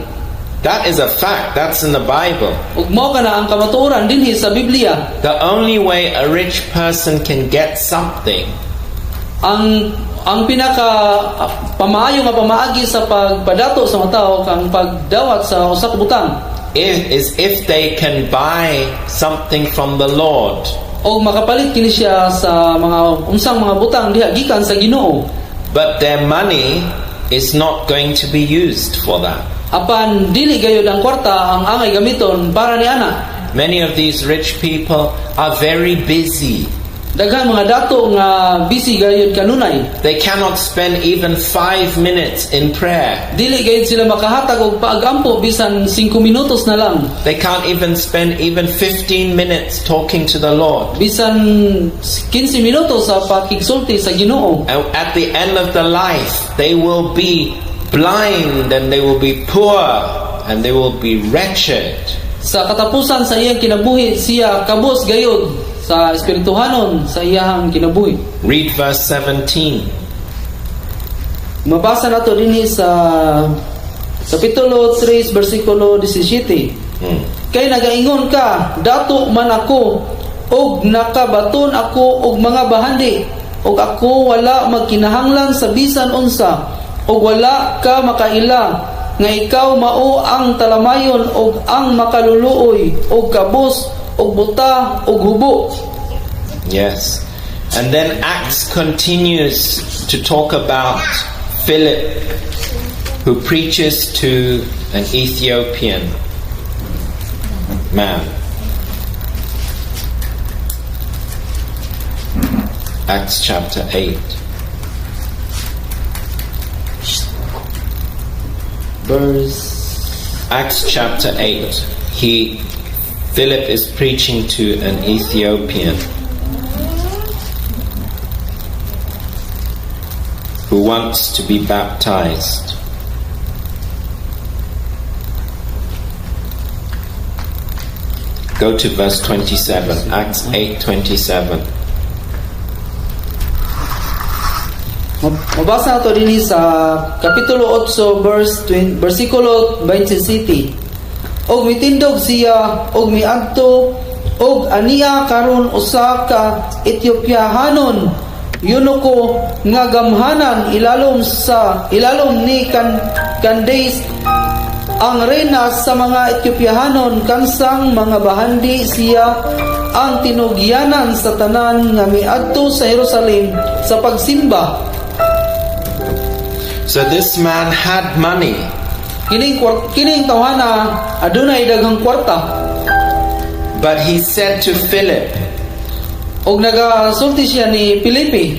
That is a fact. That's in the Bible. Ug mao kana ang kamatuoran dinhi sa Biblia. The only way a rich person can get something Ang pinaka pamaayo nga pamaagi sa pagpadato sa mga tao kang pagdawat sa usa ka butang is if they can buy something from the Lord. Og makapalit kini siya sa mga unsang mga butang diha gikan sa Ginoo. But their money is not going to be used for that. Apan dili gayud ang kwarta ang angay gamiton para ni ana. Many of these rich people are very busy. Daghan mga dato nga busy gayud kanunay. They cannot spend even 5 minutes in prayer. Dili gayud sila makahatag og paagampo bisan 5 minutos na lang. They can't even spend even 15 minutes talking to the Lord. Bisan 15 minutos sa pakigsulti sa Ginoo. And at the end of the life, they will be blind and they will be poor and they will be wretched. Sa katapusan sa iyang kinabuhi, siya kabos gayud sa espirituhanon sa iyahang kinabuhi. Read verse 17. Mabasa nato dinhi sa Kapitulo 3 bersikulo 17. Kay nagaingon ka, "Dato man ako ug nakabaton ako og mga bahandi ug ako wala magkinahanglan sa bisan unsa," ug wala ka makaila nga ikaw mao ang talamayon ug ang makaluluoy ug kabos ug buta ug hubo. Yes. And then Acts continues to talk about Philip, who preaches to an Ethiopian man. Acts chapter 8. Verse Acts chapter 8. Philip is preaching to an Ethiopian who wants to be baptized. Go to verse 27, Acts 8:27. Mabasa nato dinhi sa Kapitulo 8 verse 20, bersikulo 27. Og mitindog siya og miadto, og ania karon usa ka Ethiopiahanon eunuko nga gamhanan ilalom sa ilalom ni Candace ang reyna sa mga Ethiopiahanon, kansang mga bahandi. Siya ang tinugyanan sa tanan nga miadto sa Jerusalem sa pagsimba. So this man had money, Kining tawhana adunay daghang kwarta. But he said to Philip, Ug nagasulti siya ni Filipe,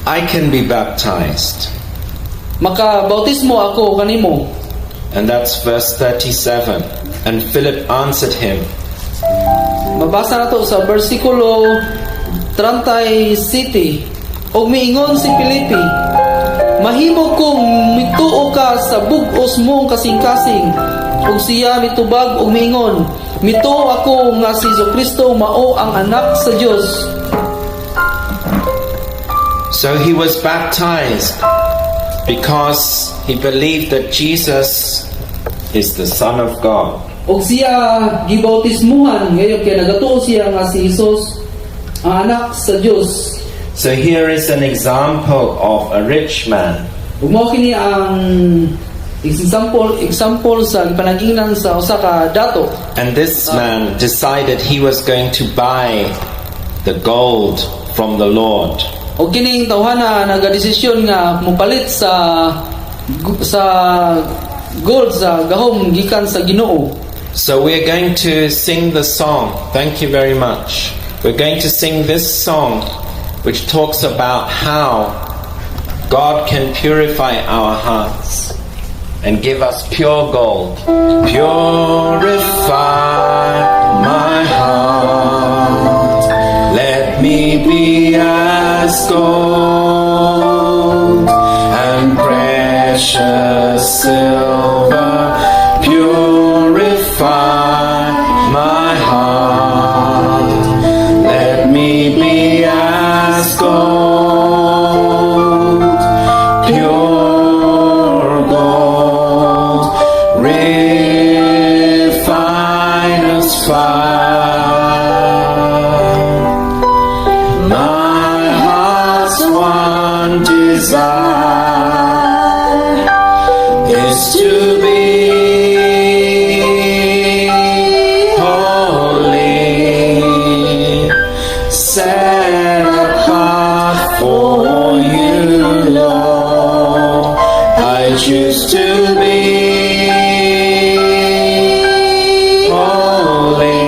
"I can be baptized." "Makabautismo ako kanimo." And that's verse 37. And Philip answered him, Mabasa nato sa bersikulo 37. Og miingon si Filipe, "Mahimo kung mituo ka sa bug-os mong kasing-kasing." Ug siya mitubag ug miingon, "Mituo ako nga si Kristo mao ang anak sa Dios." So he was baptized because he believed that Jesus is the Son of God. Ug siya gibautismuhan ngayon kay nagatuo siya nga si Jesus ang anak sa Dios. So here is an example of a rich man Ug mao kini ang example sa gipanagingnan sa usa ka dato. And this man decided he was going to buy the gold from the Lord. Ug kining tawhana nagadesisyon nga mopalit sa gold sa gahom gikan sa Ginoo. So we're going to sing the song. Thank you very much. We're going to sing this song, which talks about how God can purify our hearts and give us pure gold. Purify my heart. Let me be as gold and precious silver. Purify my heart. Is to be holy, set apart for you, Lord. I choose to be holy,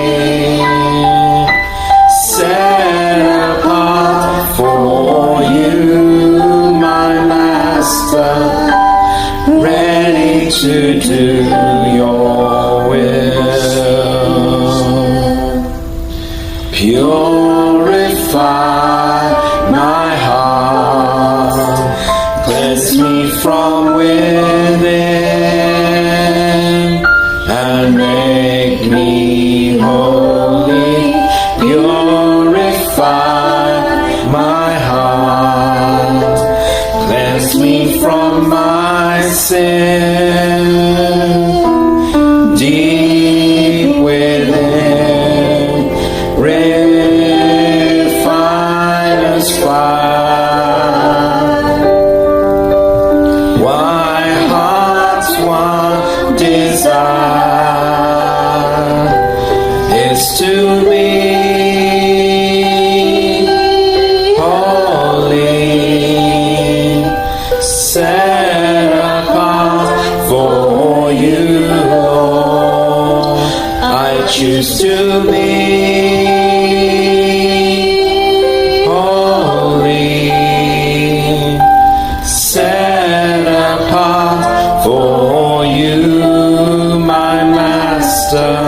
set apart for you, my master, ready to do your will. Purify my heart, cleanse me from within, and make me holy. Purify my heart, cleanse me from my sin. Deep within, refiner's fire. My heart's one desire is to be holy, set apart for you, Lord. I choose to be holy, set apart for you, my master,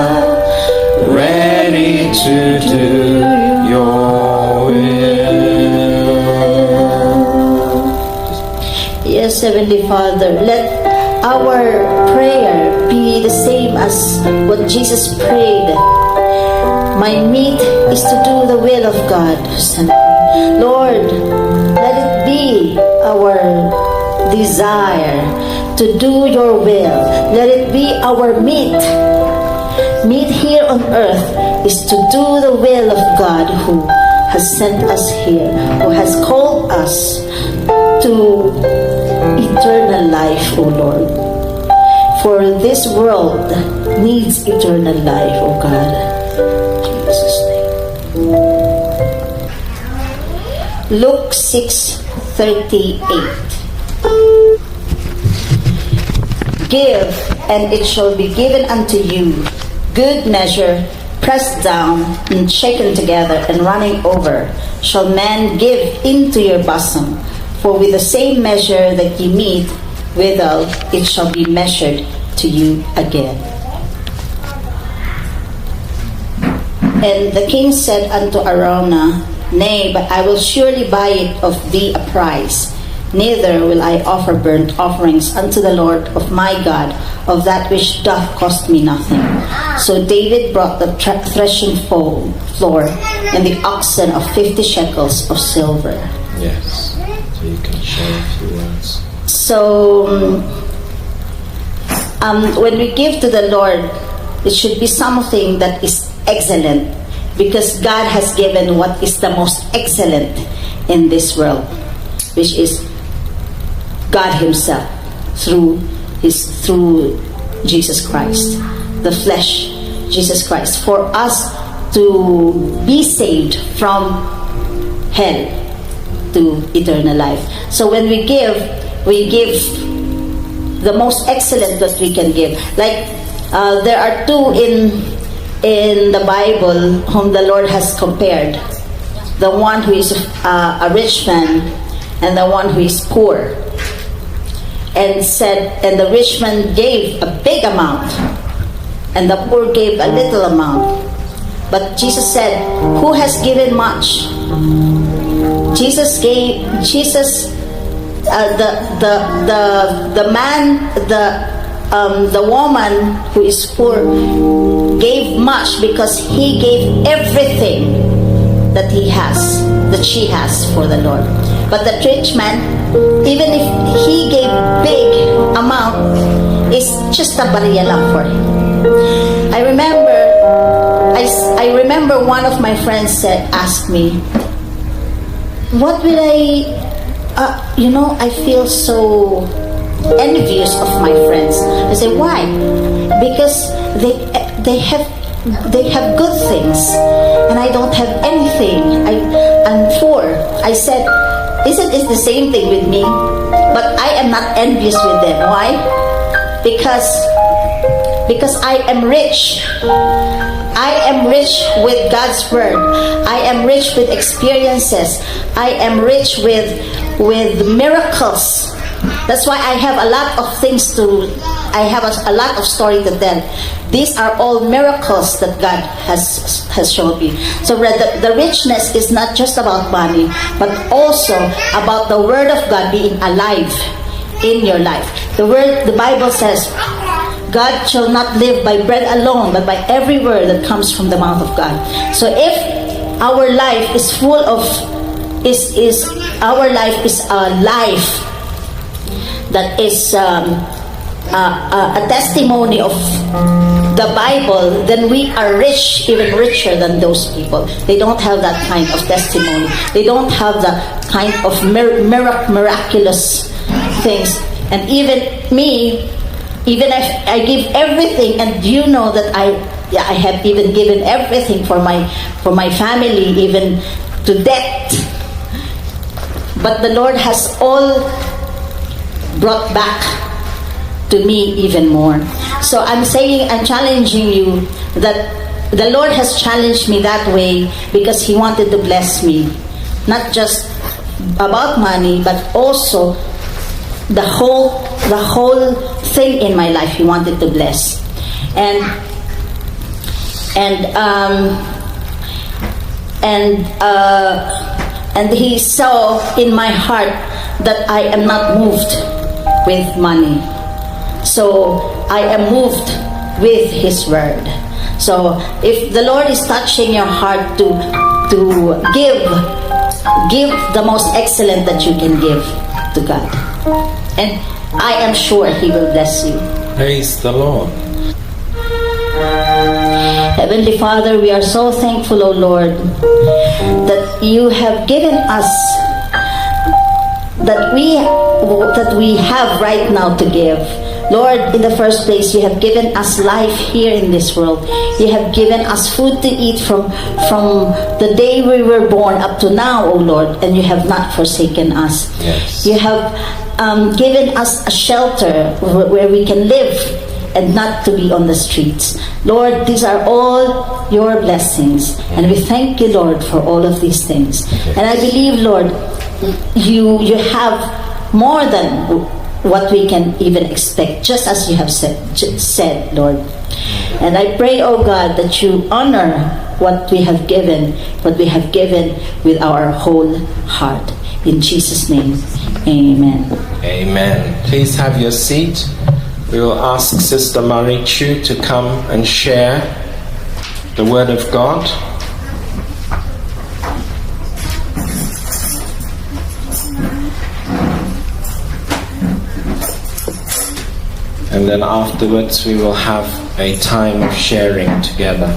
ready to do your will. Yes, Heavenly Father, let our prayer be the same as what Jesus prayed. "My meat is to do the will of God who sent me." Lord, let it be our desire to do your will. Let it be our meat. Meat here on earth is to do the will of God who has sent us here, who has called us to eternal life, O Lord. For this world needs eternal life, O God. In Jesus' name. Luke 6:38. Give, and it shall be given unto you. Good measure, pressed down and shaken together and running over, shall men give into your bosom. For with the same measure that ye mete withal, it shall be measured to you again. And the king said unto Araunah, "Nay, but I will surely buy it of thee a price. Neither will I offer burnt offerings unto the Lord of my God of that which doth cost me nothing." So David brought the threshing floor and the oxen of 50 shekels of silver. Yes. So you can share a few words. So, when we give to the Lord, it should be something that is excellent because God has given what is the most excellent in this world, which is God Himself through Jesus Christ, the flesh, Jesus Christ, for us to be saved from hell to eternal life. So when we give the most excellent that we can give. Like there are two in the Bible whom the Lord has compared: the one who is a rich man and the one who is poor. And the rich man gave a big amount, and the poor gave a little amount. But Jesus said, "Who has given much?" Jesus gave Jesus the man the woman who is poor gave much because he gave everything that he has, that she has, for the Lord. But the rich man, even if he gave big amount, is just a barya lang for him. I remember one of my friends said asked me, "What will I, I feel so envious of my friends. I say, "Why?" Because they have good things and I don't have anything. I'm poor. I said, "Isn't it the same thing with me?" But I am not envious with them. Why? Because I am rich. I am rich with God's word. I am rich with experiences. I am rich with miracles. That's why I have a lot of things to I have a lot of story to tell. These are all miracles that God has shown me. So the richness is not just about money, but also about the word of God being alive in your life. The Bible says, "God shall not live by bread alone, but by every word that comes from the mouth of God." So if our life is full of is our life is a life that is a testimony of the Bible, then we are rich, even richer than those people. They don't have that kind of testimony. They don't have the kind of miraculous things. And even me, even if I give everything, and you know that I have even given everything for my family, even to death. But the Lord has all brought back to me even more. So I'm saying, I'm challenging you that the Lord has challenged me that way because He wanted to bless me. Not just about money, but also the whole thing in my life He wanted to bless. And He saw in my heart that I am not moved with money. So I am moved with His word. So if the Lord is touching your heart to give, give the most excellent that you can give to God. And I am sure He will bless you. Praise the Lord. Heavenly Father, we are so thankful, O Lord, that you have given us that we have right now to give. Lord, in the first place, you have given us life here in this world. You have given us food to eat from the day we were born up to now, O Lord, and you have not forsaken us. You have given us a shelter where we can live and not to be on the streets. Lord, these are all your blessings. And we thank you, Lord, for all of these things. And I believe, Lord, you have more than what we can even expect, just as you have said, Lord. And I pray, oh God, that you honor what we have given, what we have given with our whole heart. In Jesus' name, amen. Amen. Please have your seat. We will ask Sister Marichu to come and share the Word of God. And then afterwards, we will have a time of sharing together.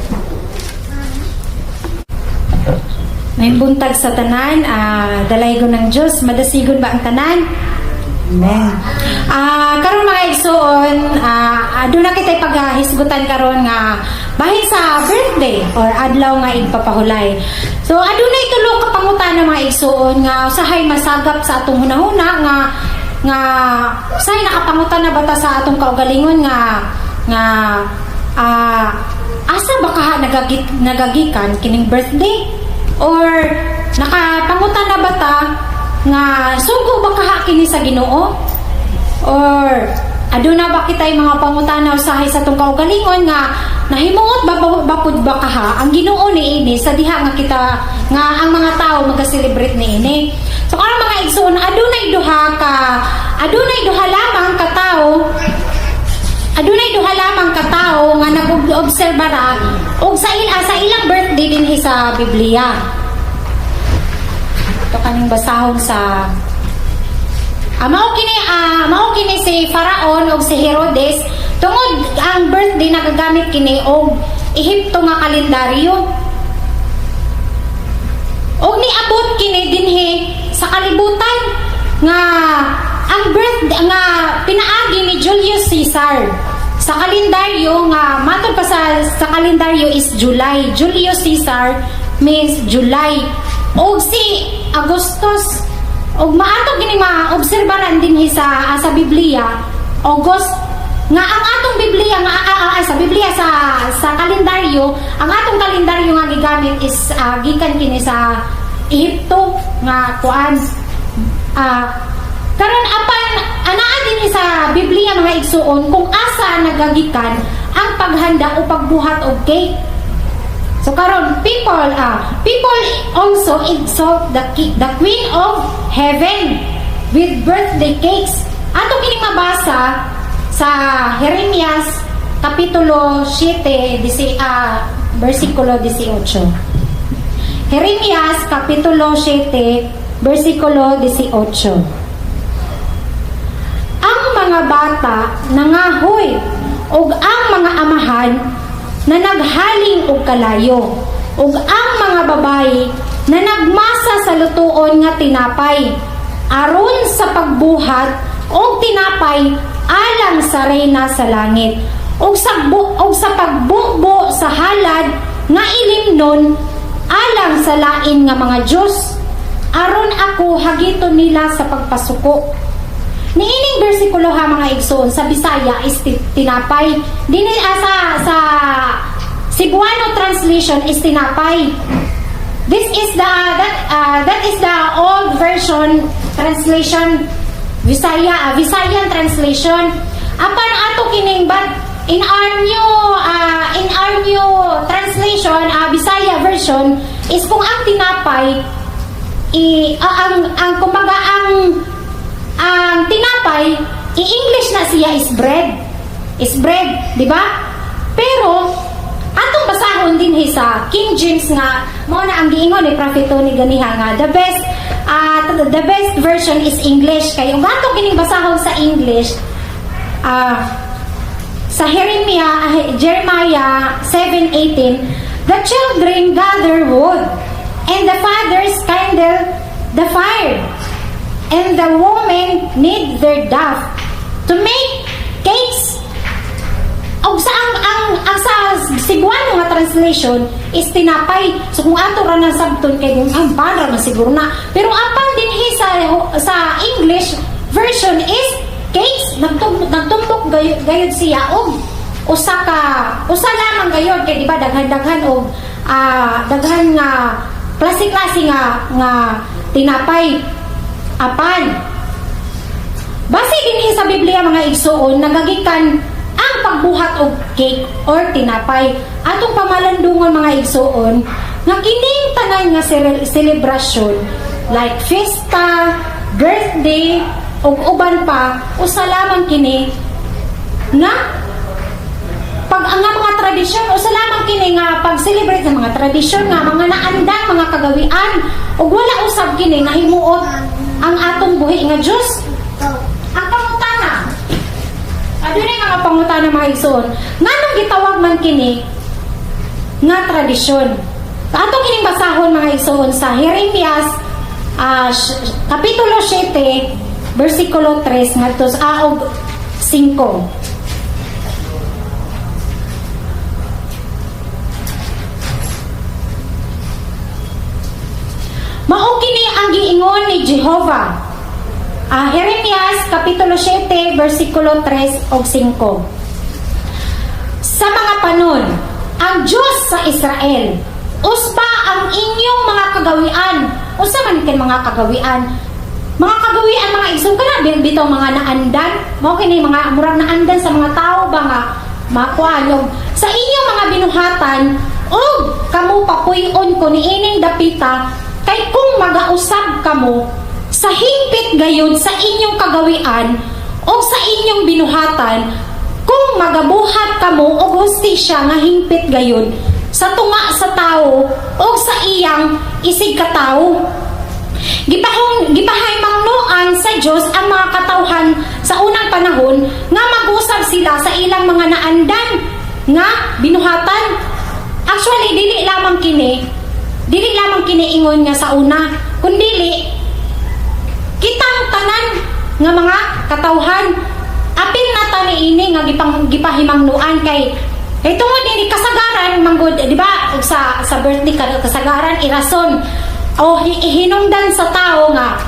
Maayong buntag sa tanan, dalaygon ng Diyos, madasigon ba ang tanan? Amen. Karon mga igsuon, aduna kitay paghisgutan karon nga bahin sa birthday or adlaw nga igpapahulay. So adunay tulo ka pangutana, mga igsuon, nga usahay masagap sa atong hunahuna nga usahay nakapangutana ba ta sa atong kaugalingon nga asa ba kaha nagagikan kining birthday, or nakapangutana ba ta nga sugo ba kaha kini sa Ginoo, or aduna ba kitay mga pangutana usahay sa atong kaugalingon nga nahimuot ba pud ba kaha ang Ginoo niini sa diha nga kita nga ang mga tao maga-celebrate niini? So karon, mga igsoon, adunay duha lamang ka tawo nga nag-obserba ra og sa ilang birthday dinhi sa Biblia. Ito kaning basahon sa mao kini si Faraon ug si Herodes, tungod ang birthday nagagamit kini og Ehipto nga kalendaryo. Og niabot kini dinhi sa kalibutan nga Ang birth nga pinaagi ni Julius Caesar sa kalendaryo nga matod pa sa kalendaryo is July. Julius Caesar means July. Og si Augustus, og maato gini maobserbaran dinhi sa Biblia, August nga ang atong Biblia nga sa Biblia, sa kalendaryo, ang atong kalendaryo nga gigamit is gikan kini sa Ehipto nga kuan. Karon, apan anaa dinhi sa Biblia, mga igsuon, kung asa nagagikan ang paghanda o pagbuhat og cake. So karon, people also exalt the queen of heaven with birthday cakes. Ato kining mabasa sa Jeremias kapitulo 7 versikulo 18. Jeremias kapitulo 7 versikulo 18. Ang mga bata nangahoy ug ang mga amahan na naghaling og kalayo ug ang mga babayi na nagmasa sa lutuon nga tinapay aron sa pagbuhat og tinapay alang sa reyna sa langit ug sa pagbubo sa halad nga ilimnon alang sa lain nga mga Diyos, aron ako hagiton nila sa pagpasuko. Niining bersikulo ha, mga igsoon, sa Bisaya is tinapay. Dini sa Cebuano translation is tinapay. This is the that that is the old version translation Visaya, Visayan translation. Apan ato kining, but in our new translation, Bisaya version is kung ang tinapay i ang kumbaga ang tinapay, i-English na siya is bread. Is bread, di ba? Pero atong basahon din sa King James nga mao na ang giingon ni Prophet Tony ganiha nga the best version is English, kay ug ato kining basahon sa English, sa Jeremiah 7:18, "The children gather wood and the fathers kindle the fire and the women knead their dough to make cakes." Og sa ang sa Cebuano nga translation is tinapay. So kung ato ra nang sabton kay kung ang para man siguro na. Pero apan dinhi sa English version is cakes. Nagtumbok gayud siya og usa ka usa lamang gayud, kay di ba daghan-daghan og daghan nga klase-klase nga tinapay. Apan base dinhi sa Biblia, mga igsuon, nagagikan ang pagbuhat og cake or tinapay. Atong pamalandungon, mga igsuon, nga kining tanan nga selebrasyon like fiesta, birthday ug uban pa, usa lamang kini nga pag ang nga mga tradisyon, usa lamang kini nga pag-celebrate sa mga tradisyon nga mga naandang mga kagawian ug wala usab kini nahimuot ang atong buhi nga Dios. Ang pangutana, adunay mga pangutana, mga igsoon, nganong gitawag man kini nga tradisyon? Ato kining basahon, mga igsoon, sa Jeremias kapitulo 7 bersikulo 3 ngadto sa og 5. Mao kini ang giingon ni Jehova. Jeremias kapitulo 7 bersikulo 3 ug 5. Sa mga panon, ang Diyos sa Israel, usba ang inyong mga kagawian. Usa man kay mga kagawian? Mga kagawian, mga igsoon, kana bitaw mga naandan. Mao kini mga murag naandan sa mga tao ba nga makuha sa inyong mga binuhatan, ug kamo papuy-on ko niining dapita, kay kung magausab kamo sa hingpit gayud sa inyong kagawian o sa inyong binuhatan, kung magabuhat kamo og hustisya nga hingpit gayud sa tunga sa tawo o sa iyang isig katawo. Gipahimangnoan sa Dios ang mga katawhan sa unang panahon nga mag-usab sila sa ilang mga naandan nga binuhatan. Actually, dili lamang kini ingon nga sa una, kundili kitang tanan nga mga katawhan. Apil na ta niini nga gipahimangnuan kay tungod ini kasagaran manggod, di ba, sa birthday kasagaran irason o hinungdan sa tao nga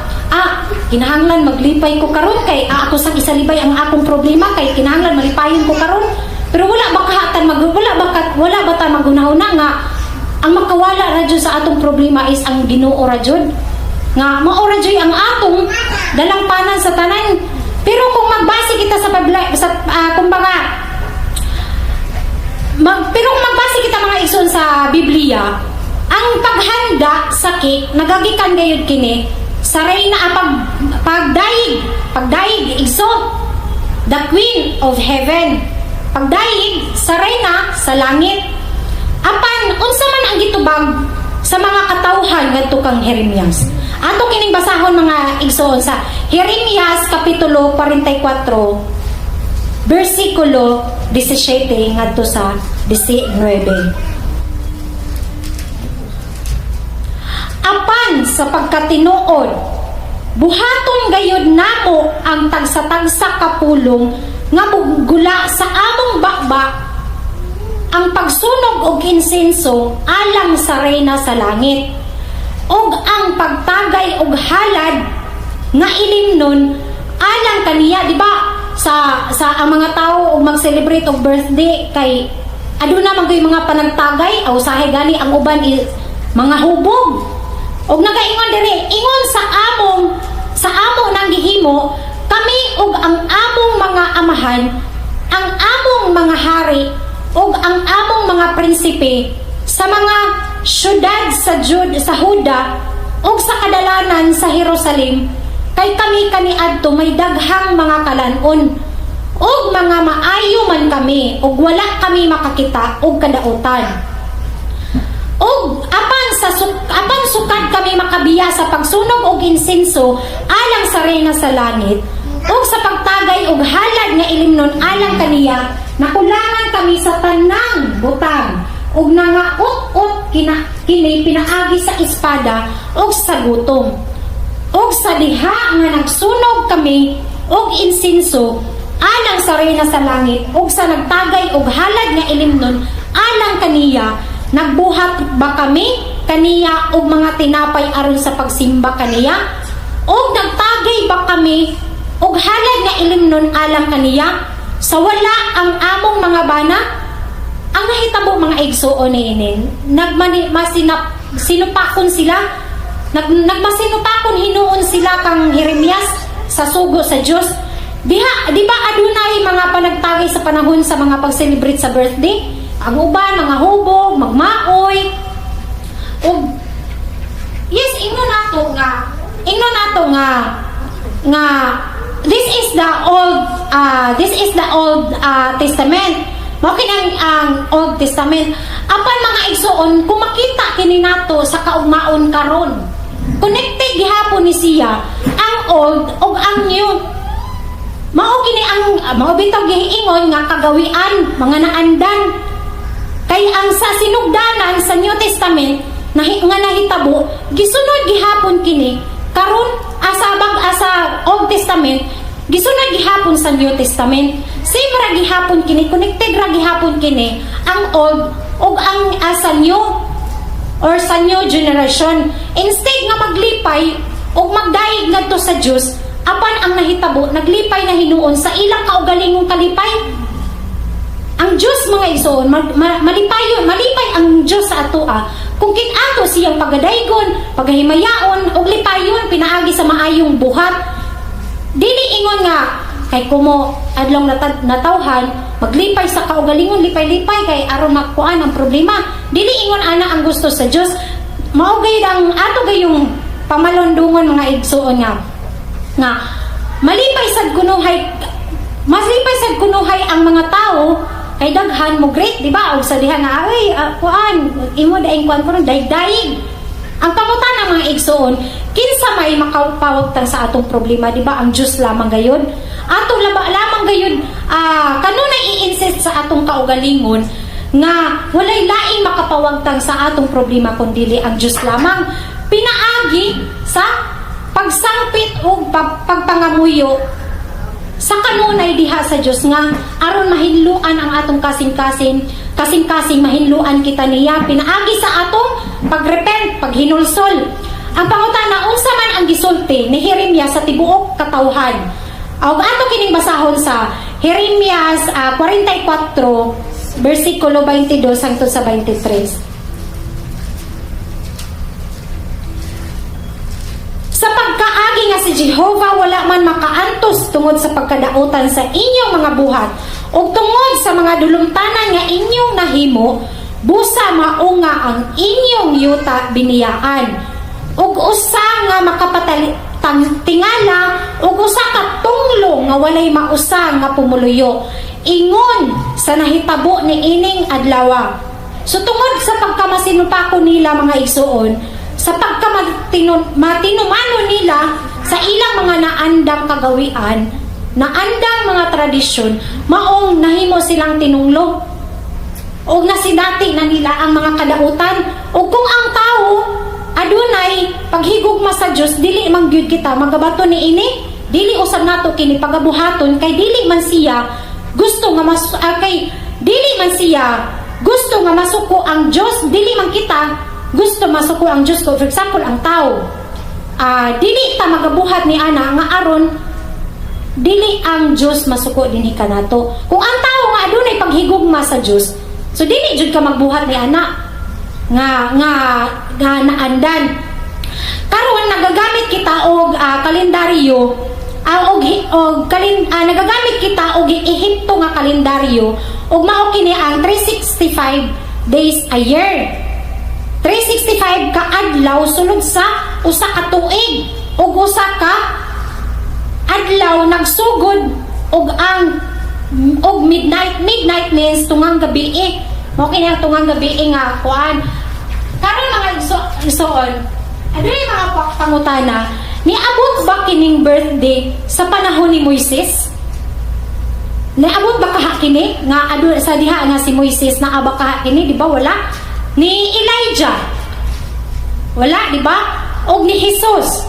kinahanglan maglipay ko karon kay ako sang isalibay ang akong problema, kay kinahanglan malipayon ko karon. Pero wala ba ta maghunahuna nga ang makawala ra jud sa atong problema is ang Ginoo ra jud, nga mao ra jud ang atong dalangpanan sa tanan? Pero kung magbase kita sa Biblia, sa kumbaga pero kung magbase kita, mga igsoon, sa Biblia, ang paghanda sa cake nagagikan gayud kini sa reyna, pagdayig, igsoon, the Queen of Heaven, pagdayig sa reyna sa langit. Apan unsa man ang gitubag sa mga katawhan ngadto kang Jeremias? Ato kining basahon, mga igsoon, sa Jeremias kapitulo 44 bersikulo 17 ngadto sa 19. "Apan sa pagkatinuod, buhaton gayud namo ang tagsa-tagsa ka pulong nga gula sa among baba, ang pagsunog og insenso alang sa reyna sa langit ug ang pagtagay og halad nga ilimnon alang kaniya." Di ba sa ang mga tao og mag-celebrate og birthday kay aduna man gyud mga panagtagay aw usahay gani ang uban mga hubog? Og nagaingon diri, ingon sa amo nang gihimo kami ug ang among mga amahan, ang among mga hari ug ang among mga prinsipe sa mga syudad sa Huda ug sa kadalanan sa Jerusalem, kay kami kaniadto may daghang mga kalan-on ug mga maayo man kami ug wala kami makakita og kadautan. Ug apan sukad kami makabiya sa pagsunog og insenso alang sa reyna sa langit ug sa pagtagay og halad nga ilimnon alang kaniya, nakulangan kami sa tanang butang ug nangaut-ut kini pinaagi sa espada ug sa gutom. Ug sa diha nga nagsunog kami og insenso alang sa reyna sa langit ug sa nagtagay og halad nga ilimnon alang kaniya, nagbuhat ba kami kaniya og mga tinapay aron sa pagsimba kaniya? Og nagtagay ba kami og halad nga ilimnon alang kaniya sa wala ang among mga bana?" Ang nahitabo, mga igsuon, niini, nagmani masinap sinupakon sila, nagmasinupakon hinuon sila kang Jeremias sa sugo sa Dios. Diha, di ba, adunay mga panagtagay sa panahon sa mga pag-celebrate sa birthday? Ang uban, mga hubog, magmaoy. Ug yes, ingno nato nga this is the Old Testament. Mao kini ang Old Testament. Apan, mga igsuon, kung makita kini nato sa kaugmaon karon, connected gihapon ni siya ang old ug ang new. Mao kini ang mao bitaw giingon nga kagawian, mga naandan. Kay ang sa sinugdanan sa New Testament nga nahitabo, gisunod gihapon kini karon asa bag asa Old Testament, gisunod gihapon sa New Testament. Same ra gihapon kini, connected ra gihapon kini ang old ug ang sa new or sa new generation. Instead nga maglipay ug magdayeg ngadto sa Dios, apan ang nahitabo, naglipay na hinuon sa ilang kaugalingong kalipay. Ang Dios, mga igsoon, malipayon, malipay ang Dios sa atoa kung kit-ato siyang pagadaygon, pagahimayaon ug lipayon pinaagi sa maayong buhat. Dili ingon nga kay kumo adlong natawhan, maglipay sa kaugalingon, lipay-lipay kay aron makuan ang problema. Dili ingon ana ang gusto sa Dios. Mao gayud ang ato gayong pamalundungon, mga igsoon, nga malipay sad kunuhay ang mga tao kay daghan mo great, di ba? Og sa diha nga ay kuan imo daing kuan kuno daig-daig. Ang pangutana, mga igsoon, kinsa may makapawagtan sa atong problema? Di ba ang Diyos lamang gayon? Ato laba lamang gayon kanunay i-insist sa atong kaugalingon nga walay laing makapawagtang sa atong problema kundili ang Diyos lamang pinaagi sa Pagsangpit ug pagpangamuyo sa kanunay diha sa Dios nga aron mahinluan ang atong kasing-kasing, kasing-kasing mahinluan kita niya pinaagi sa atong pagrepent, paghinulsol. Ang pangutana, unsa man ang gisulti ni Jeremias sa tibuok katawhan? Og ato kining basahon sa Jeremias 44 bersikulo 22 hangtod sa 23. Sa pagkaagi nga si Jehova wala man makaantos tungod sa pagkadautan sa inyong mga buhat ug tungod sa mga dulumtanan nga inyong nahimo, busa mao nga ang inyong yuta biniyaan ug usa nga makapatali tingala ug usa ka tunglo nga walay mausa nga pumuluyo, ingon sa nahitabo ni ining adlawa. So tungod sa pagkamasinupako nila, mga igsuon, sa pagkamatinumano nila sa ilang mga naandang kagawian, naandang mga tradisyon, maong nahimo silang tinunglo. O nasinati na nila ang mga kadautan. O kung ang tao adunay paghigugma sa Dios, dili man gyud kita magabato ni ini, dili usab nato kini pagabuhaton kay dili man siya gusto nga mas kay dili man siya gusto nga masuko ang Dios, dili man kita gusto masuko ang Dios. For example, ang tao, dili ta magabuhat ni ana nga aron dili ang Dios masuko dinhi kanato. Kung ang tao nga adunay paghigugma sa Dios, so dili jud ka magbuhat ni ana nga naandan. Karon nagagamit kita og kalendaryo og nagagamit kita og Ehipto nga kalendaryo ug mao kini ang 365 days a year. 365 ka adlaw sulod sa usa ka tuig ug usa ka adlaw nagsugod og ang og midnight. Midnight means tungang gabi eh. Mao kini ang tungang gabi eh nga kuan. Karon, mga igsoon, adunay mga pangutana: niabot ba kining birthday sa panahon ni Moises? Niabot ba kaha kini nga adu sa diha nga si Moises, naa ba kaha kini? Di ba wala? Ni Elijah, wala, di ba? Og ni Jesus,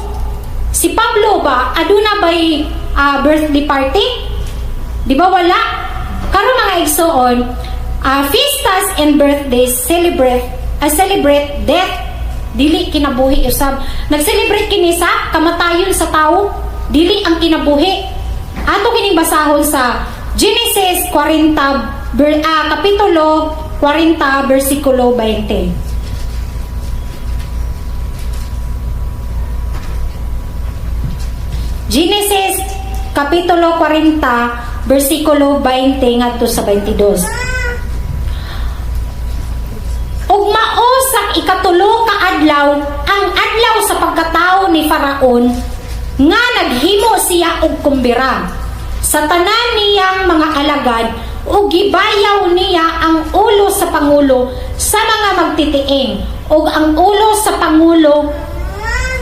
si Pablo ba, aduna bay birthday party? Di ba wala? Karon, mga igsoon, fiestas and birthdays celebrate death, dili kinabuhi usab. Nag-celebrate kini sa kamatayon sa tao, dili ang kinabuhi. Ato kining basahon sa Genesis 40 kapitulo 40 bersikulo 20. Genesis kapitulo 40 bersikulo 20 ngadto sa 22. Ug mao sa ikatulo ka adlaw, ang adlaw sa pagkatao ni Faraon, nga naghimo siya og kumbira sa tanan niyang mga alagad ug gibayaw niya ang ulo sa pangulo sa mga magtitiing ug ang ulo sa pangulo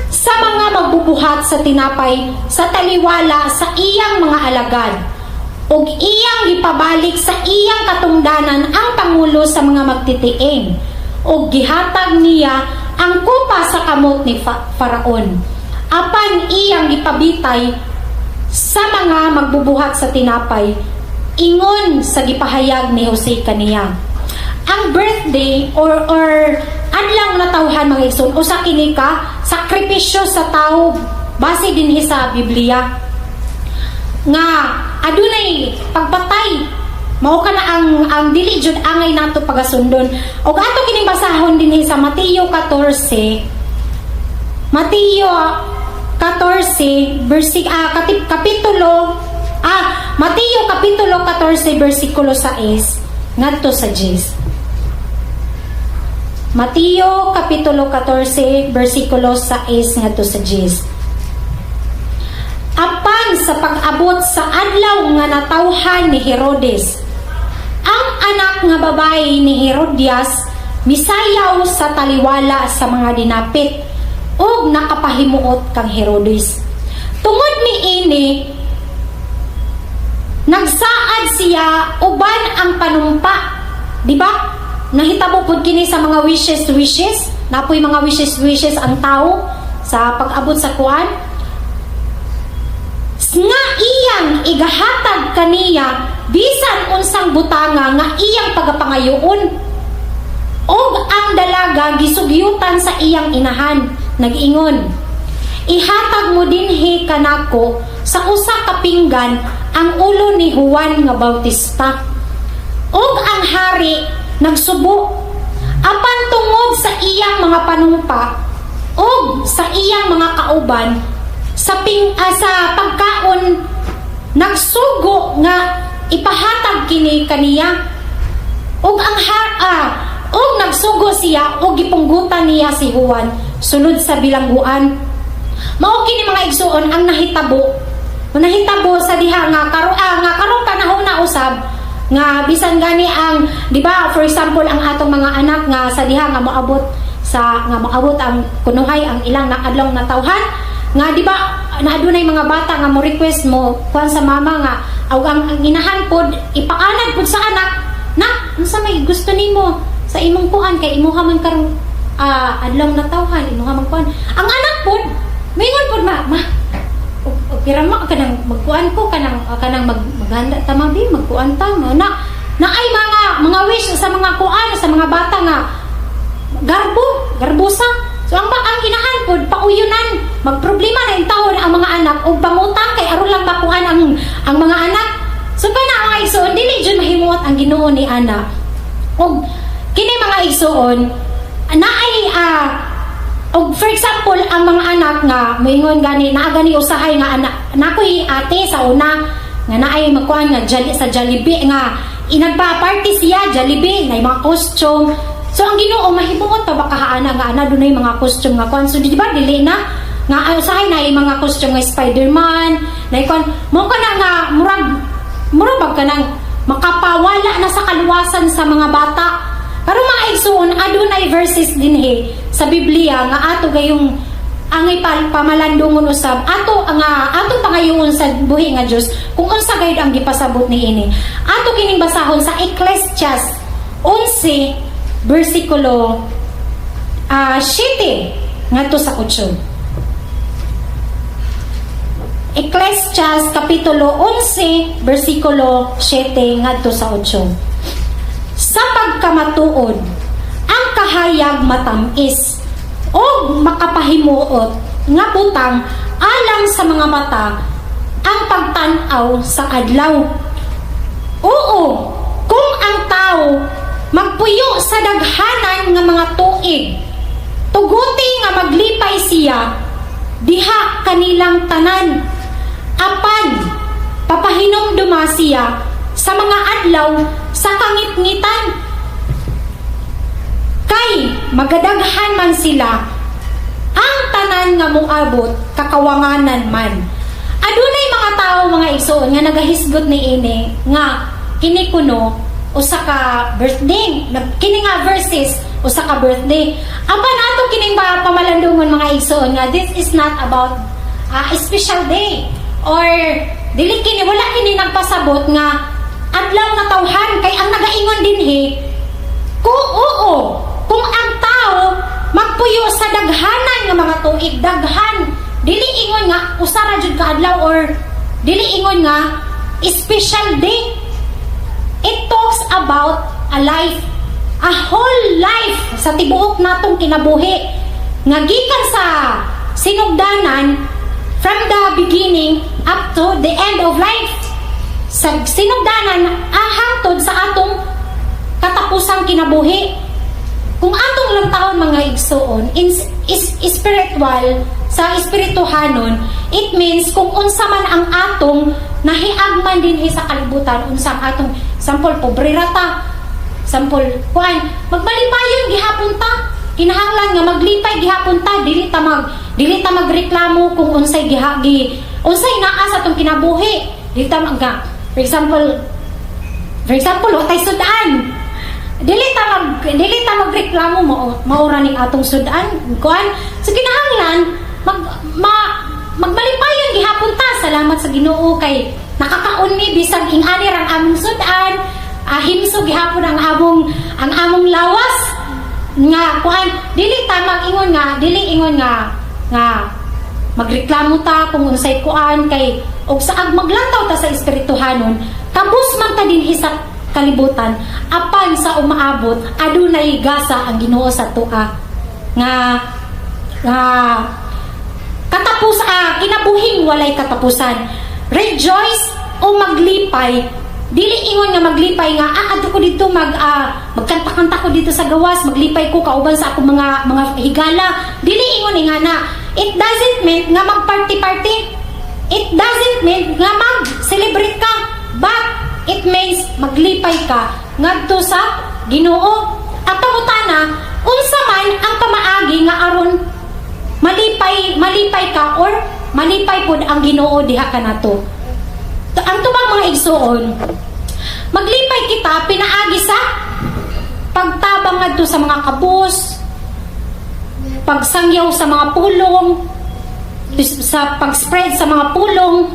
sa mga magbubuhat sa tinapay sa taliwala sa iyang mga alagad, ug iyang gipabalik sa iyang katungdanan ang pangulo sa mga magtitiing, ug gihatag niya ang kupa sa kamot ni Faraon, apan iyang gipabitay sa mga magbubuhat sa tinapay, ingon sa gipahayag ni Jose kaniya. Ang birthday or adlaw natawhan, mga igsoon, usa kini ka sakripisyo sa tao base dinhi sa Biblia nga adunay pagpatay. Mao kana ang dili jud angay nato pagasundon. Og ato kining basahon dinhi sa Mateo 14, Mateo 14 kapitulo Mateo kapitulo 14 bersikulo 6 ngadto sa 10. Mateo kapitulo 14 bersikulo 6 ngadto sa 10. Apan sa pag-abot sa adlaw nga natawhan ni Herodes, ang anak nga babae ni Herodias misayaw sa taliwala sa mga dinapit ug nakapahimuot kang Herodes. Tungod ni ini, nagsaad siya uban ang panumpa. Di ba? Nahitabo pud kini sa mga wishes wishes. Napoy mga wishes wishes ang tao sa pag-abot sa kuan. Nga iyang igahatag kaniya bisan unsang butanga nga iyang pagapangayoon. Og ang dalaga gisugyutan sa iyang inahan, nag-ingon, "Ihatag mo dinhi kanako sa usa ka pinggan ang ulo ni Juan nga Bautista." Og ang hari nagsubo, apan tungod sa iyang mga panumpa ug sa iyang mga kauban sa pagkaon, nagsugo nga ipahatag kini kaniya. Ug nagsugo siya ug gipunggutan niya si Juan sulod sa bilangguan. Mao kini, mga igsuon, ang nahitabo. Nahitabo sa diha nga karong panahon na usab nga bisan gani ang, di ba, for example, ang atong mga anak nga sa diha nga moabot ang kunuhay ang ilang na adlaw natawhan nga, di ba, na adunay mga bata nga mo request, mo kuan sa mama nga aw ang inahan pod ipaanad pod sa anak na unsa may gusto nimo sa imong kuan kay imuha man karong adlaw natawhan, imuha man kuan. Ang anak pod moingon pod, "Ma, ma, o pirama kanang magkuan ko kanang maghanda ta, mabi magkuan ta mo na na ay mga wish sa mga kuan sa mga bata nga garbo garbosa." So ang inahan pod pauyunan, magproblema na intawon ang mga anak og pangutang kay aron lang makuan ang mga anak. So kana, mga igsoon, dili jud mahimuot ang Ginoo ni ana. Og kini, mga igsoon, naay og for example ang mga anak nga moingon gani naa gani usahay nga anak nakoy ate sa una nga naay magkuan nga Jolli, sa Jollibee nga inagpa-party siya, Jollibee na mga costume. So ang Ginoo mahimuot pa ba kahaana nga ana dunay mga costume nga kuan? So di ba dili na nga usahay na mga costume nga Spider-Man na kuan mo kana nga murag bag kanang makapawala na sa kaluwasan sa mga bata. Pero mga igsuon, adunay verses dinhi sa Biblia nga ato gayong angay pamalandungon usab, ato nga ato pangayoon sa buhi nga Dios kung unsa gayud ang gipasabot niini. Ato kining basahon sa Ecclesiastes 11 bersikulo 7 ngadto sa 8. Ecclesiastes kapitulo 11 bersikulo 7 ngadto sa 8. Sa pagkamatuod, ang kahayag matamis o makapahimuot nga butang alang sa mga mata ang pagtan-aw sa adlaw. Oo, kung ang tao magpuyo sa daghanan nga mga tuig, tuguti nga maglipay siya diha kanilang tanan. Apan papahinumduma siya sa mga adlaw sa kangitngitan. Kay magadaghan man sila, ang tanan nga moabot kakawanganan man. Adunay mga tao, mga igsoon, nga nagahisgot ni ini nga kini kuno usa ka birthday. Kini nga verses usa ka birthday. Apan ato kining ba pamalandungon, mga igsoon, nga this is not about a special day or dili kini, wala kini nagpasabot nga adlaw nga tawhan, kay ang nagaingon dinhi kung oo, kung ang tao magpuyo sa daghanan nga mga tuig, daghan, dili ingon nga usa ra jud ka adlaw or dili ingon nga special day. It talks about a life, a whole life sa tibuok natong kinabuhi nga gikan sa sinugdanan, from the beginning up to the end of life. Sa sinugdanan hangtod sa atong katapusang kinabuhi. Kung atong lang taon, mga igsuon, in, is, spiritual, sa espirituhanon, it means kung unsa man ang atong nahiagman dinhi sa kalibutan, unsa ang atong sample, pobre ra ta, sample kuan, magmalipayon gihapon ta. Kinahanglan nga maglipay gihapon ta, dili ta magreklamo kung unsay gihagi, unsay naa sa atong kinabuhi. Dili ta mag for example, wa tay sudan. Dili ta magreklamo mao mao ra ning atong sudan kuan. So kinahanglan magmalipayon gihapon ta. Salamat sa Ginoo kay nakakaon mi bisag ing-ani rang among sudan, himso gihapon ang among lawas nga kuan. Dili ta mag-ingon nga dili ingon nga nga magreklamo ta kung unsay kuan kay og sa ag maglantaw ta sa espirituhanon, kabus man ta dinhi sa kalibutan, apan sa umaabot adunay gasa ang Ginoo sa atoa nga nga katapos kinabuhing walay katapusan. Rejoice o maglipay, dili ingon nga maglipay nga adto ko dito magkanta-kanta ko dito sa gawas, maglipay ko kauban sa akong mga higala. Dili ingon nga na. It doesn't mean nga magparty-party. It doesn't mean nga mag-celebrate ka, but it means maglipay ka ngadto sa Ginoo. Ang pangutana, unsa man ang pamaagi nga aron malipay malipay ka or malipay pod ang Ginoo diha kanato? Ang tubag, mga igsuon, maglipay kita pinaagi sa pagtabang ngadto sa mga kabus, pagsangyaw sa mga pulong, sa pag-spread sa mga pulong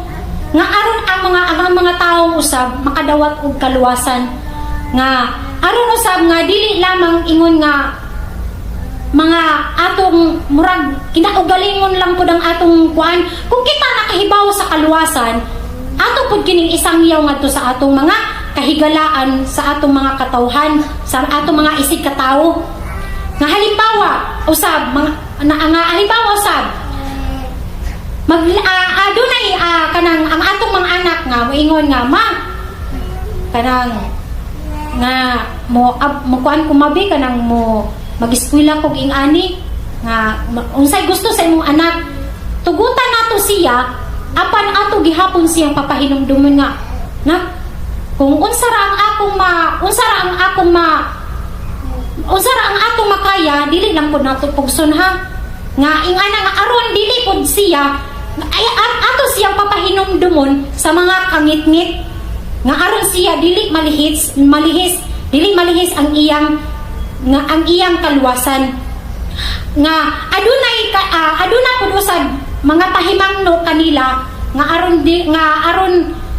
nga aron ang mga tawo usab makadawat og kaluwasan, nga aron usab nga dili lamang ingon nga mga atong murag kinaugalingon lang pud ang atong kuan. Kung kita nakahibaw sa kaluwasan, ato pud kining isangyaw ngadto sa atong mga kahigalaan, sa atong mga katawhan, sa atong mga isig katawo. Nga halimbawa usab mga na, nga halimbawa usab mag adunay kanang ang atong mga anak nga moingon nga, "Ma, kanang nga mo kuan ko, mabi, kanang mo mag-eskwela kog ing-ani," nga unsay gusto sa imong anak, tugutan nato siya, apan ato gihapon siyang papahinumdumon nga na kung unsa ra ang atong makaya, dili lang pud nato pugson ha, nga ingana nga aron dili pud siya ay ato siyang papahinumdumon sa mga kangitngit, nga aron siya dili malihis malihis dili malihis ang iyang kaluwasan, nga aduna pud usab mga pahimangno kanila nga aron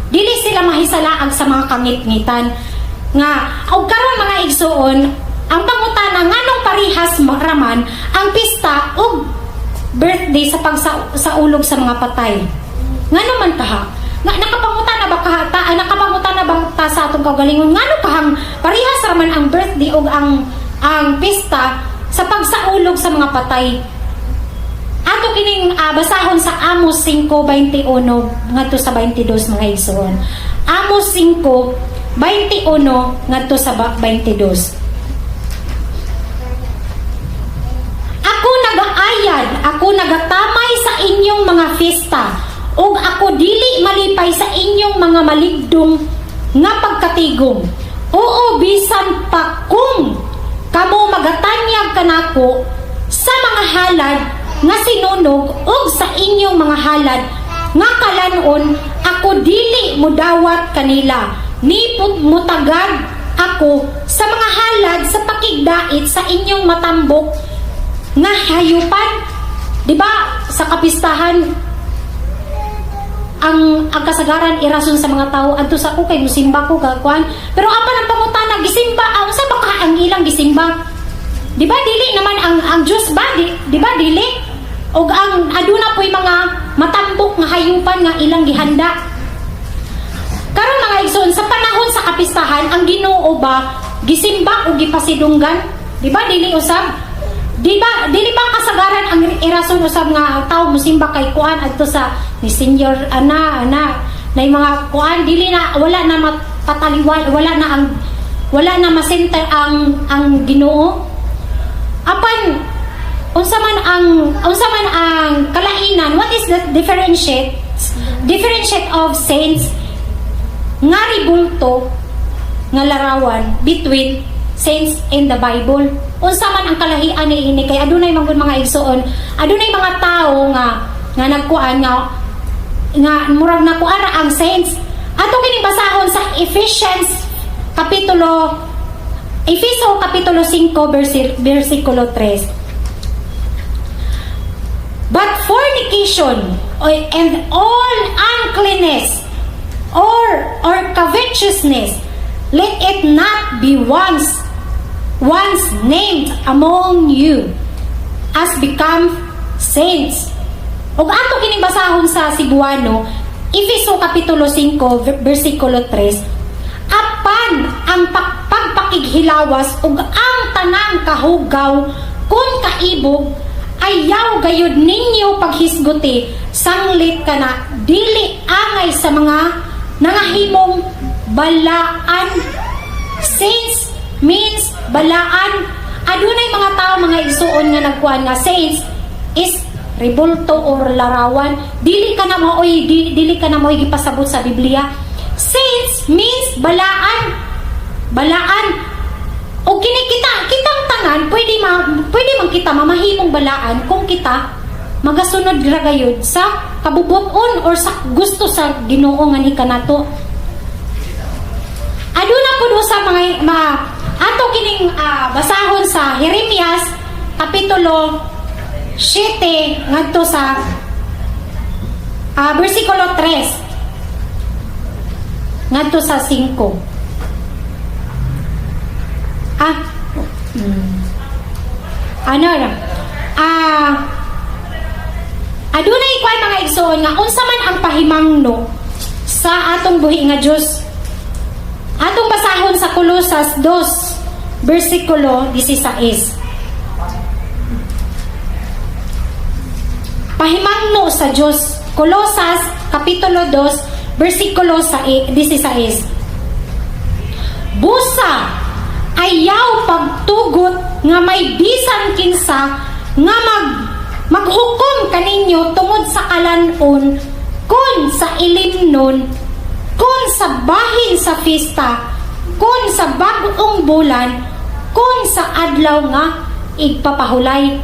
dili sila mahisalaag sa mga kangitngitan. Nga og karon, mga igsuon, ang pangutana, nganong parihas raman ang pista ug birthday sa pagsaulog sa mga patay? Ngano man kaha nga nakapangutana ba ka ta, nakapangutana ba ta sa atong kaugalingon, ngano kahang parihas raman ang birthday ug ang pista sa pagsaulog sa mga patay? Ato kining basahon sa Amos 5:21 ngadto sa 22, mga igsoon. Amos 5:21 ngadto sa 22. "Ako nagaayad, ako nagatamay sa inyong mga fiesta, ug ako dili malipay sa inyong mga maligdong nga pagkatigom. Oo, bisan pa kung kamo magatanyag kanako sa mga halad nga sinunog ug sa inyong mga halad nga kalanon, ako dili mudawat kanila, ni mutagad ako sa mga halad sa pakigdait sa inyong matambok nga hayupan." Di ba sa kapistahan, ang kasagaran irason sa mga tao adto sa ko kay musimba ko kakuan, pero apan ang pangutana, gisimba ang unsa ba ka ang ilang gisimba? Di ba dili naman ang Diyos ba? Di ba dili? Og ang aduna po'y mga matambok nga hayupan nga ilang gihanda. Karon, mga igsoon, sa panahon sa kapistahan, ang Ginoo ba gisimba o gipasidunggan? Di ba dili usab? Di ba dili ba kasagaran ang irason usab nga ang tao musimba kay kuan adto sa ni Senior ana ana na yung mga kuan, dili na, wala na mapataliwal, wala na masenter ang Ginoo? Apan unsa man ang kalainan? What is the differentiate of saints nga ribulto nga larawan between saints in the Bible? Unsa man ang kalahian ni ini? Kay adunay man gud, mga igsoon, adunay mga tawo nga nga nagkuan nga nga murag nakuan ra ang saints. Ato kining basahon sa Ephesians kapitulo, Efeso kapitulo 5 versikulo 3. "But fornication and all uncleanness or covetousness, let it not be once named among you as become saints." Ug ato kining basahon sa Cebuano, Efeso Kapitulo 5 versikulo 3, apan ang pagpakighilawas ug ang tanang kahugaw kun kaibog, ayaw gayud ninyo paghisguti sanglit kana dili angay sa mga nangahimong balaan. Saints means balaan. Adunay mga tao, mga igsuon, nga nagkuan nga saints is rebulto or larawan. Dili ka na maoy dili ka na maoy gipasabot sa Biblia. Saints means balaan. Balaan. O kini kita kitang tanan pwede man kita mamahimong balaan kung kita magasunod ra gayud sa kabubuton or sa gusto sa Ginoo nga ni kanato. Aduna pud sa mga ato kining basahon sa Jeremias kapitulo 7 ngadto sa bersikulo 3 ngadto sa 5. Ano na? Adunay kuan, mga igsoon, nga unsa man ang pahimangno sa atong buhi nga Dios. Atong basahon sa Kolosas 2 bersikulo 16. Pahimangno sa Dios. Kolosas kapitulo 2 bersikulo sa 16. Busa ayaw pagtugot nga may bisan kinsa nga maghukom kaninyo tungod sa kalanon, kun sa ilimnon, kun sa bahin sa fiesta, kun sa bag-ong bulan, kun sa adlaw nga igpapahulay.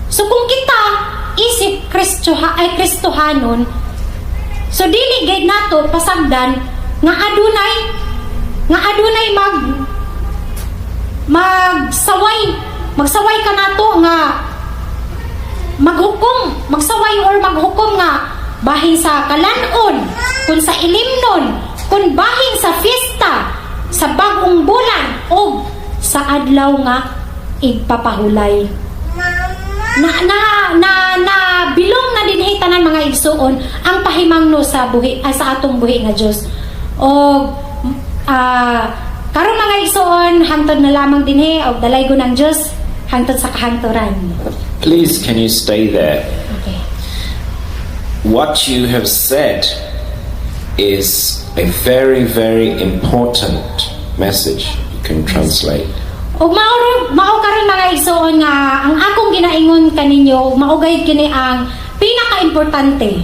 So kung kita isip Kristo ay Kristohanon, so dili gid nato pasagdan nga adunay magsaway kanato nga maghukom, magsaway or maghukom nga bahin sa kalanon, kun sa ilimnon, kun bahin sa fiesta, sa bagong bulan o sa adlaw nga igpapahulay. Na na na na bilong na dinhi tanan, mga igsuon, ang pahimangno sa buhi sa atong buhi nga Dios. Og karon, mga igsuon, hangtod na lamang dinhi og dalaygon ang Dios hangtod sa kahangturan. Please, can you stay there? Okay. What you have said is a very, very important message. You can translate. Ug mao karon, mga igsuon, nga ang akong ginaingon kaninyo, mao gayud kini ang pinakaimportante.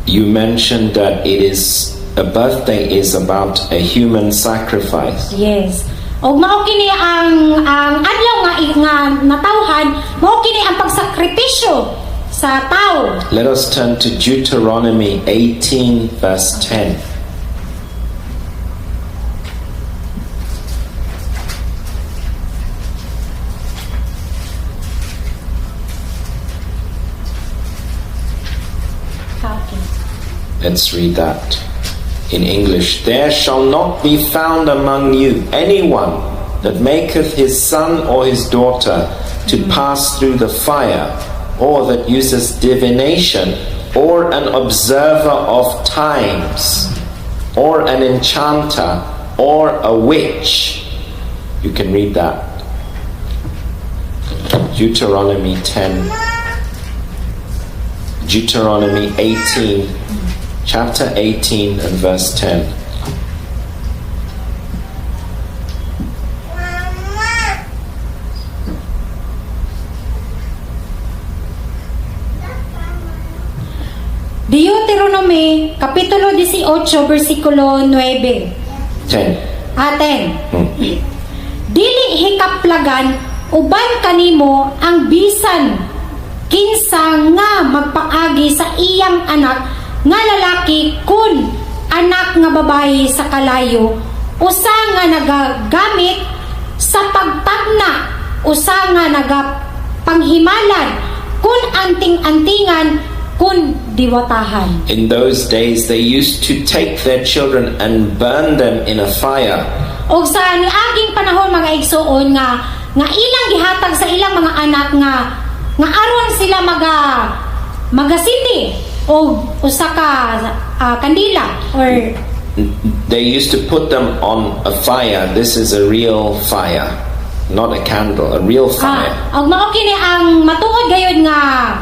You mentioned that it is a birthday is about a human sacrifice. Yes. Ug mao kini ang adlaw nga natawhan, mao kini ang pagsakripisyo sa tao. Let us turn to Deuteronomy 18, verse 10. Okay. Let's read that in English. There shall not be found among you anyone that maketh his son or his daughter to pass through the fire, or that uses divination, or an observer of times, or an enchanter, or a witch. You can read that. Deuteronomy 10. Deuteronomy 18, chapter 18 and verse 10. Deuteronomy kapitulo 18 bersikulo 9. 10. Aten. Dili hikaplagan uban kanimo ang bisan kinsa nga magpaagi sa iyang anak nga lalaki kun anak nga babayi sa kalayo, usa nga nagagamit sa pagtagna, usa nga nagapanghimalan, kun anting-antingan, kun diwatahan. In those days, they used to take their children and burn them in a fire. Og sa niaging panahon, mga igsuon, nga ilang gihatag sa ilang mga anak nga aron sila magasindi. Og usa ka kandila or They used to put them on a fire. This is a real fire, not a candle, a real fire. Og mao kini ang matuod gayud nga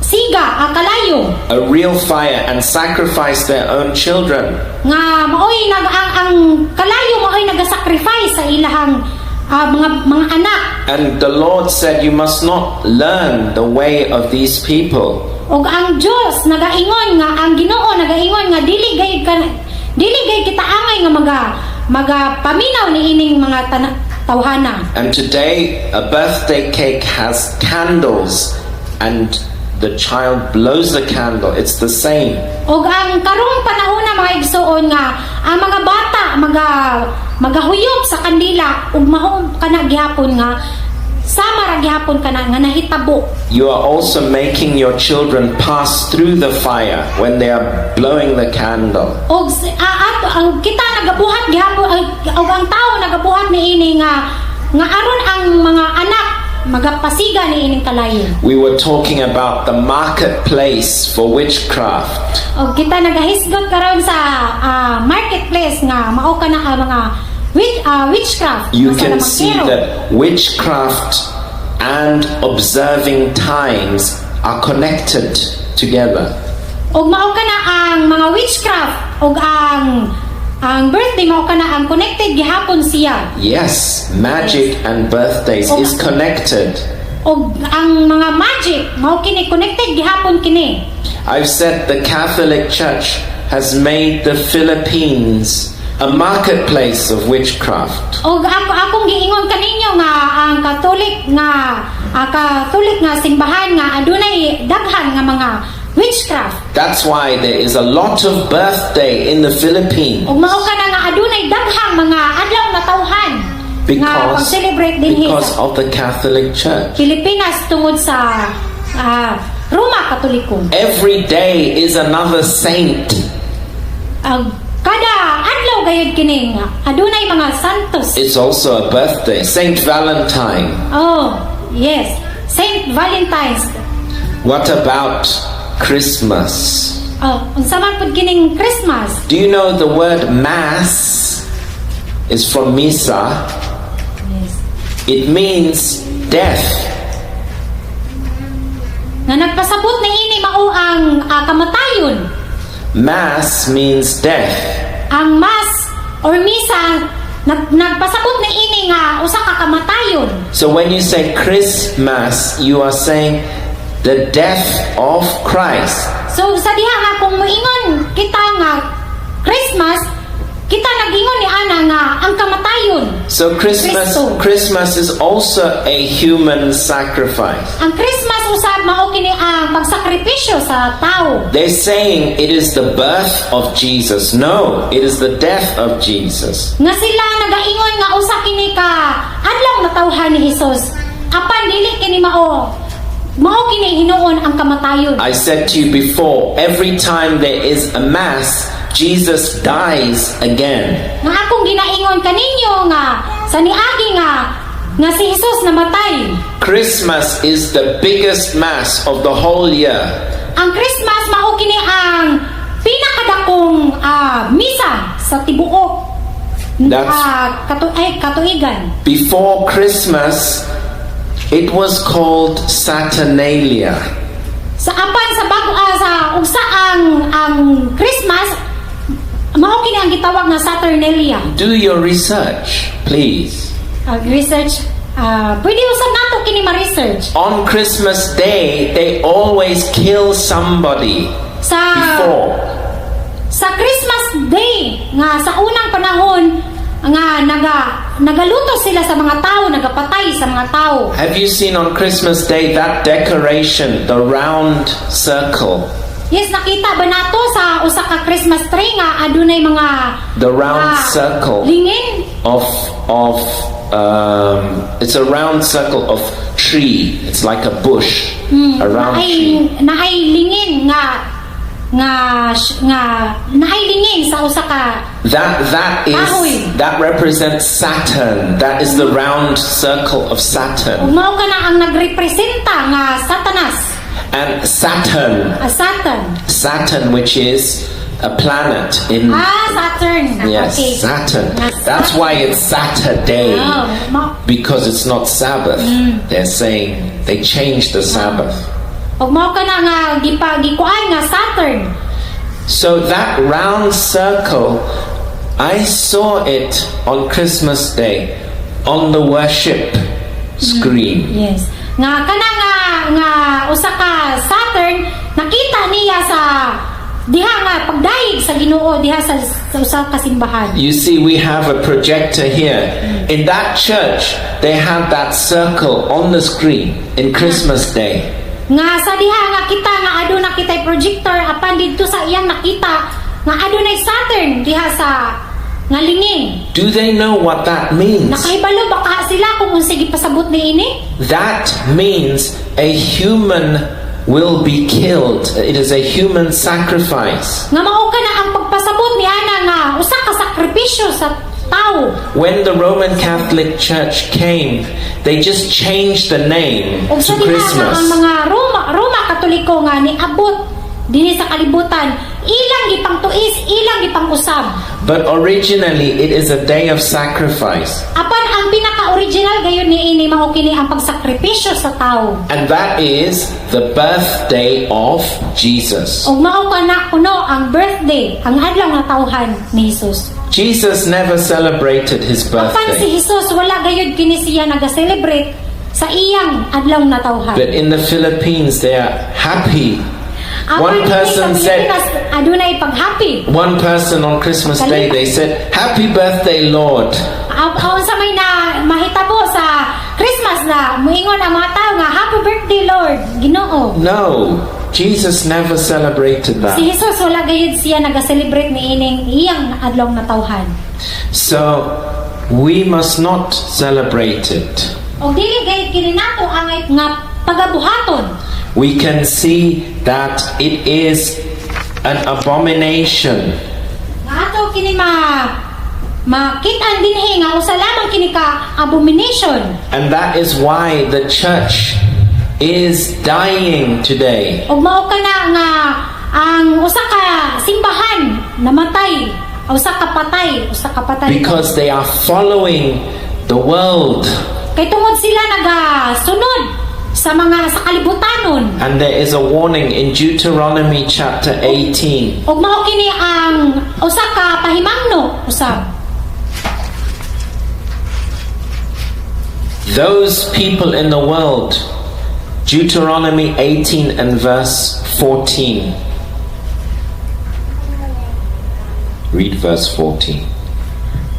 siga, kalayo. A real fire and sacrifice their own children. Nga maoy nag ang kalayo maoy nagasacrifice sa ilahang mga anak. And the Lord said, "You must not learn the way of these people." Ug ang Dios nagaingon nga, ang Ginoo nagaingon nga dili gayud ka, dili gayud kita angay nga maga paminaw ni ining mga tawhana. And today, a birthday cake has candles, and the child blows the candle. It's the same. Ug ang karong panahon na, mga igsuon, nga ang mga bata magahuyop sa kandila ug mao kana gihapon nga sama ra gihapon kana nga nahitabo. You are also making your children pass through the fire when they are blowing the candle. Og ato ang kita nagabuhat gihapon og ang tao nagabuhat niini nga aron ang mga anak magapasiga ni ining kalayo. We were talking about the marketplace for witchcraft. Og kita nagahisgot karon sa marketplace nga mao kana ang mga witchcraft. You nga sa can see lamangkero. That witchcraft and observing times are connected together. Og mao kana ang mga witchcraft og ang birthday, mao kana ang connected gihapon siya. Yes, magic and birthdays is connected. Og ang mga magic mao kini connected gihapon kini. I've said the Catholic Church has made the Philippines a marketplace of witchcraft. Og ako akong giingon kaninyo nga ang Katolik nga Katolik nga simbahan nga adunay daghan nga mga witchcraft. That's why there is a lot of birthday in the Philippines. Ug mao kana nga adunay daghang mga adlaw nga tawhan nga pag-celebrate dinhi Because sa of the Catholic Church. Pilipinas tungod sa Roma Katoliko. Every day is another saint. Ang kada adlaw gayud kini nga adunay mga santos. It's also a birthday. Saint Valentine. Oh, yes. Saint Valentine's. What about Christmas? Oh, unsa man pud kining Christmas? Do you know the word "mass" is from misa? Yes. It means death. Nga nagpasabot ni ini mao ang kamatayon. Mass means death. Ang mass or misa nagpasabot ni ini nga usa ka kamatayon. So when you say Christmas, you are saying the death of Christ. So sa diha nga kung moingon kita nga Christmas, kita nagingon ni ana nga ang kamatayon. So Christmas Kristo. Christmas is also a human sacrifice. Ang Christmas usab mao kini ang pagsakripisyo sa tao. They're saying it is the birth of Jesus. No, it is the death of Jesus. Nga sila nagaingon nga usa kini ka adlaw natawhan ni Hesus. Apan dili kini mao. Mao kini hinuon ang kamatayon. I said to you before, every time there is a mass, Jesus dies again. Nga akong ginaingon kaninyo nga sa niagi nga si Hesus namatay. Christmas is the biggest mass of the whole year. Ang Christmas mao kini ang pinakadakong misa sa tibuok ay, katuigan. Before Christmas, it was called Saturnalia. Sa apan sa bago sa ugsa ang Christmas mao kini ang gitawag nga Saturnalia. Do your research, please. Research, pwede usab nato kini ma-research. On Christmas Day, they always kill somebody Sa before. Sa Christmas Day nga sa unang panahon nga nagaluto sila sa mga tao, nagapatay sa mga tao. Have you seen on Christmas Day that decoration, the round circle? Yes, nakita ba nato sa usa ka Christmas tree nga adunay mga The round circle lingin? of it's a round circle of tree. It's like a bush, a round naay tree. Naay lingin nga naay lingin sa usa ka That is kahoy. That represents Saturn. That is the round circle of Saturn. Ug mao kana ang nagrepresenta nga Satanas. And Saturn. Ah, Saturn. Saturn, which is a planet in Ah, Saturn. Yes, Saturn. Nga That's why it's Saturday. Oh, Because it's not Sabbath. They're saying they changed the Sabbath. Og mao kana nga gipa gikuan nga Saturn. So that round circle, I saw it on Christmas Day on the worship screen. Yes. Nga kana nga usa ka Saturn nakita niya sa diha nga pagdayeg sa Ginoo diha sa usa ka simbahan. You see, we have a projector here. In that church, they had that circle on the screen in Christmas Day. Nga sa diha nga kita nga aduna kitay projector, apan didto sa iyang nakita nga adunay Saturn diha sa nga lingin. Do they know what that means? Nakahibalo ba ka sila kung unsay gipasabot niini? That means a human will be killed. It is a human sacrifice. Nga mao kana ang pagpasabot ni ana nga usa ka sakripisyo sa tawo. When the Roman Catholic Church came, they just changed the name Ug to sa diha nga ang Christmas. Mga Roma Katoliko nga niabot dinhi sa kalibutan, ilang gipangtuis, ilang gipang-usab. But originally, it is a day of sacrifice. Apan ang pinaka-original gayon niini, mao kini ang pagsakripisyo sa tawo. And that is the birthday of Jesus. Ug mao kana kuno ang birthday, ang adlaw nga tawhan ni Jesus. Jesus never celebrated his Apan si birthday. Jesus, wala gayud kini siya naga-celebrate sa iyang adlaw na tawhan. But in the Philippines, they are happy. Apan One dinhi sa person said, Pilipinas, adunay pag-happy. One person on Christmas Day, they said, "Happy birthday, Lord." Unsa may na mahitabo sa Christmas na muingon ang mga tao nga, "Happy birthday, Lord, Ginoo." No, Jesus never celebrated that. Si Jesus, wala gayud siya naga-celebrate niining iyang adlaw na tawhan. So we must not celebrate it. Og dili gayud kini nato angay nga pagabuhaton. We can see that it is an abomination. Nga ato kini makit-an dinhi nga usa lamang kini ka abomination. And that is why the church is dying today. Ug mao kana nga ang usa ka simbahan namatay, usa ka patay, usa ka patay. Because they are following the world. Kay tungod sila nagasunod sa mga sa kalibutanon. And there is a warning in Deuteronomy chapter 18. Ug mao kini ang usa ka pahimangno usab. Those people in the world, Deuteronomy 18 and verse 14. Read verse 14.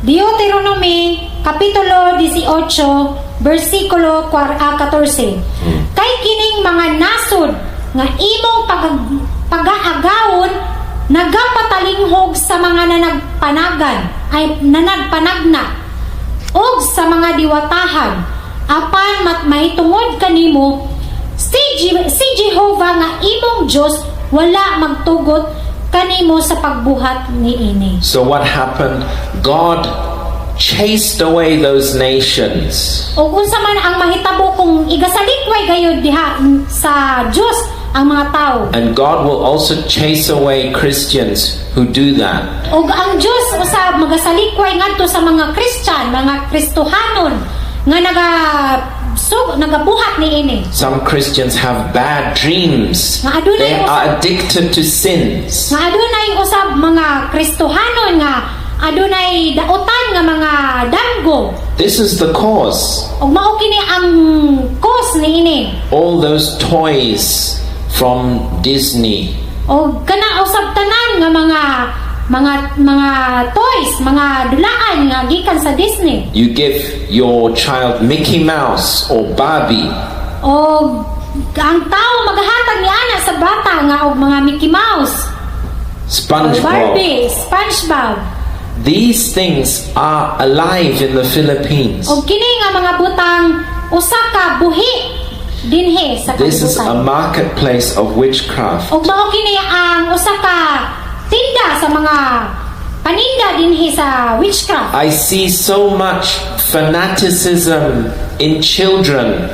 Deuteronomy kapitulo 18 bersikulo 14. Kay kining mga nasod nga imong pagaagawon nagapatalinghog sa mga nanagpanagan ay nanagpanagna og sa mga diwatahan, apan mat mahitungod kanimo si Jehovah nga imong Dios wala magtugot kanimo sa pagbuhat niini. So, what happened? God chased away those nations. O unsa man ang mahitabo kung igasalikway gayud diha sa Dios ang mga tao. And God will also chase away Christians who do that. Og ang Dios usab magasalikway ngadto sa mga Christian, mga Kristohanon nga nagabuhat niini. Some Christians have bad dreams. Nga adunay They are addicted to sins. Nga adunay usab mga Kristohanon nga adunay dautan nga mga damgo. This is the cause. Ug mao kini ang cause niini. All those toys from Disney, O kana usab tanan nga mga toys, mga dulaan nga gikan sa Disney. You give your child Mickey Mouse or Barbie. O ang tao maghatag ni ana sa bata nga og mga Mickey Mouse, or SpongeBob. Barbie, SpongeBob. These things are alive in the Philippines. Og kini nga mga butang usa ka buhi dinhi sa This is a kalibutan. Marketplace of witchcraft. Og mao kini ang usa ka tinda sa mga paninda dinhi sa witchcraft. I see so much fanaticism in children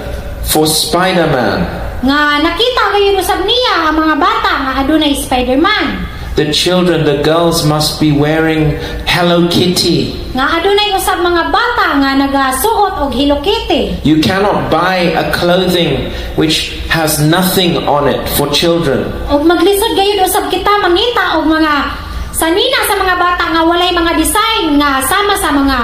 for Spider Man. Nga nakita gayud usab niya ang mga bata nga adunay Spider-Man. The children, the girls must be wearing Hello Kitty. Nga adunay usab mga bata nga nagasuot og Hello Kitty. You cannot buy a clothing which has nothing on it for children. Og maglisod gayud usab kita mangita og mga sanina sa mga bata nga walay mga design nga sama sa mga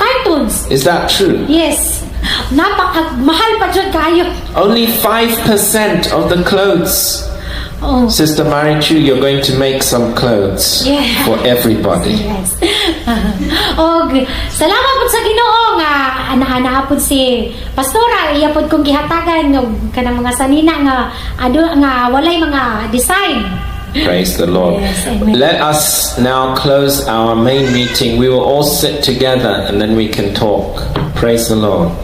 cartoons. Is that true? Yes. Napaka mahal pa jud kaayo. Only 5% of the clothes. Oh. Sister Marichu, you're going to make some clothes for everybody. Yes. Og salamat pud sa Ginoo nga ana-ana pud si pastora, iya pud kong gihatagan og kanang mga sanina nga ado nga walay mga design. Praise the Lord. Yes, amen. Let us now close our main meeting. We will all sit together and then we can talk. Praise the Lord.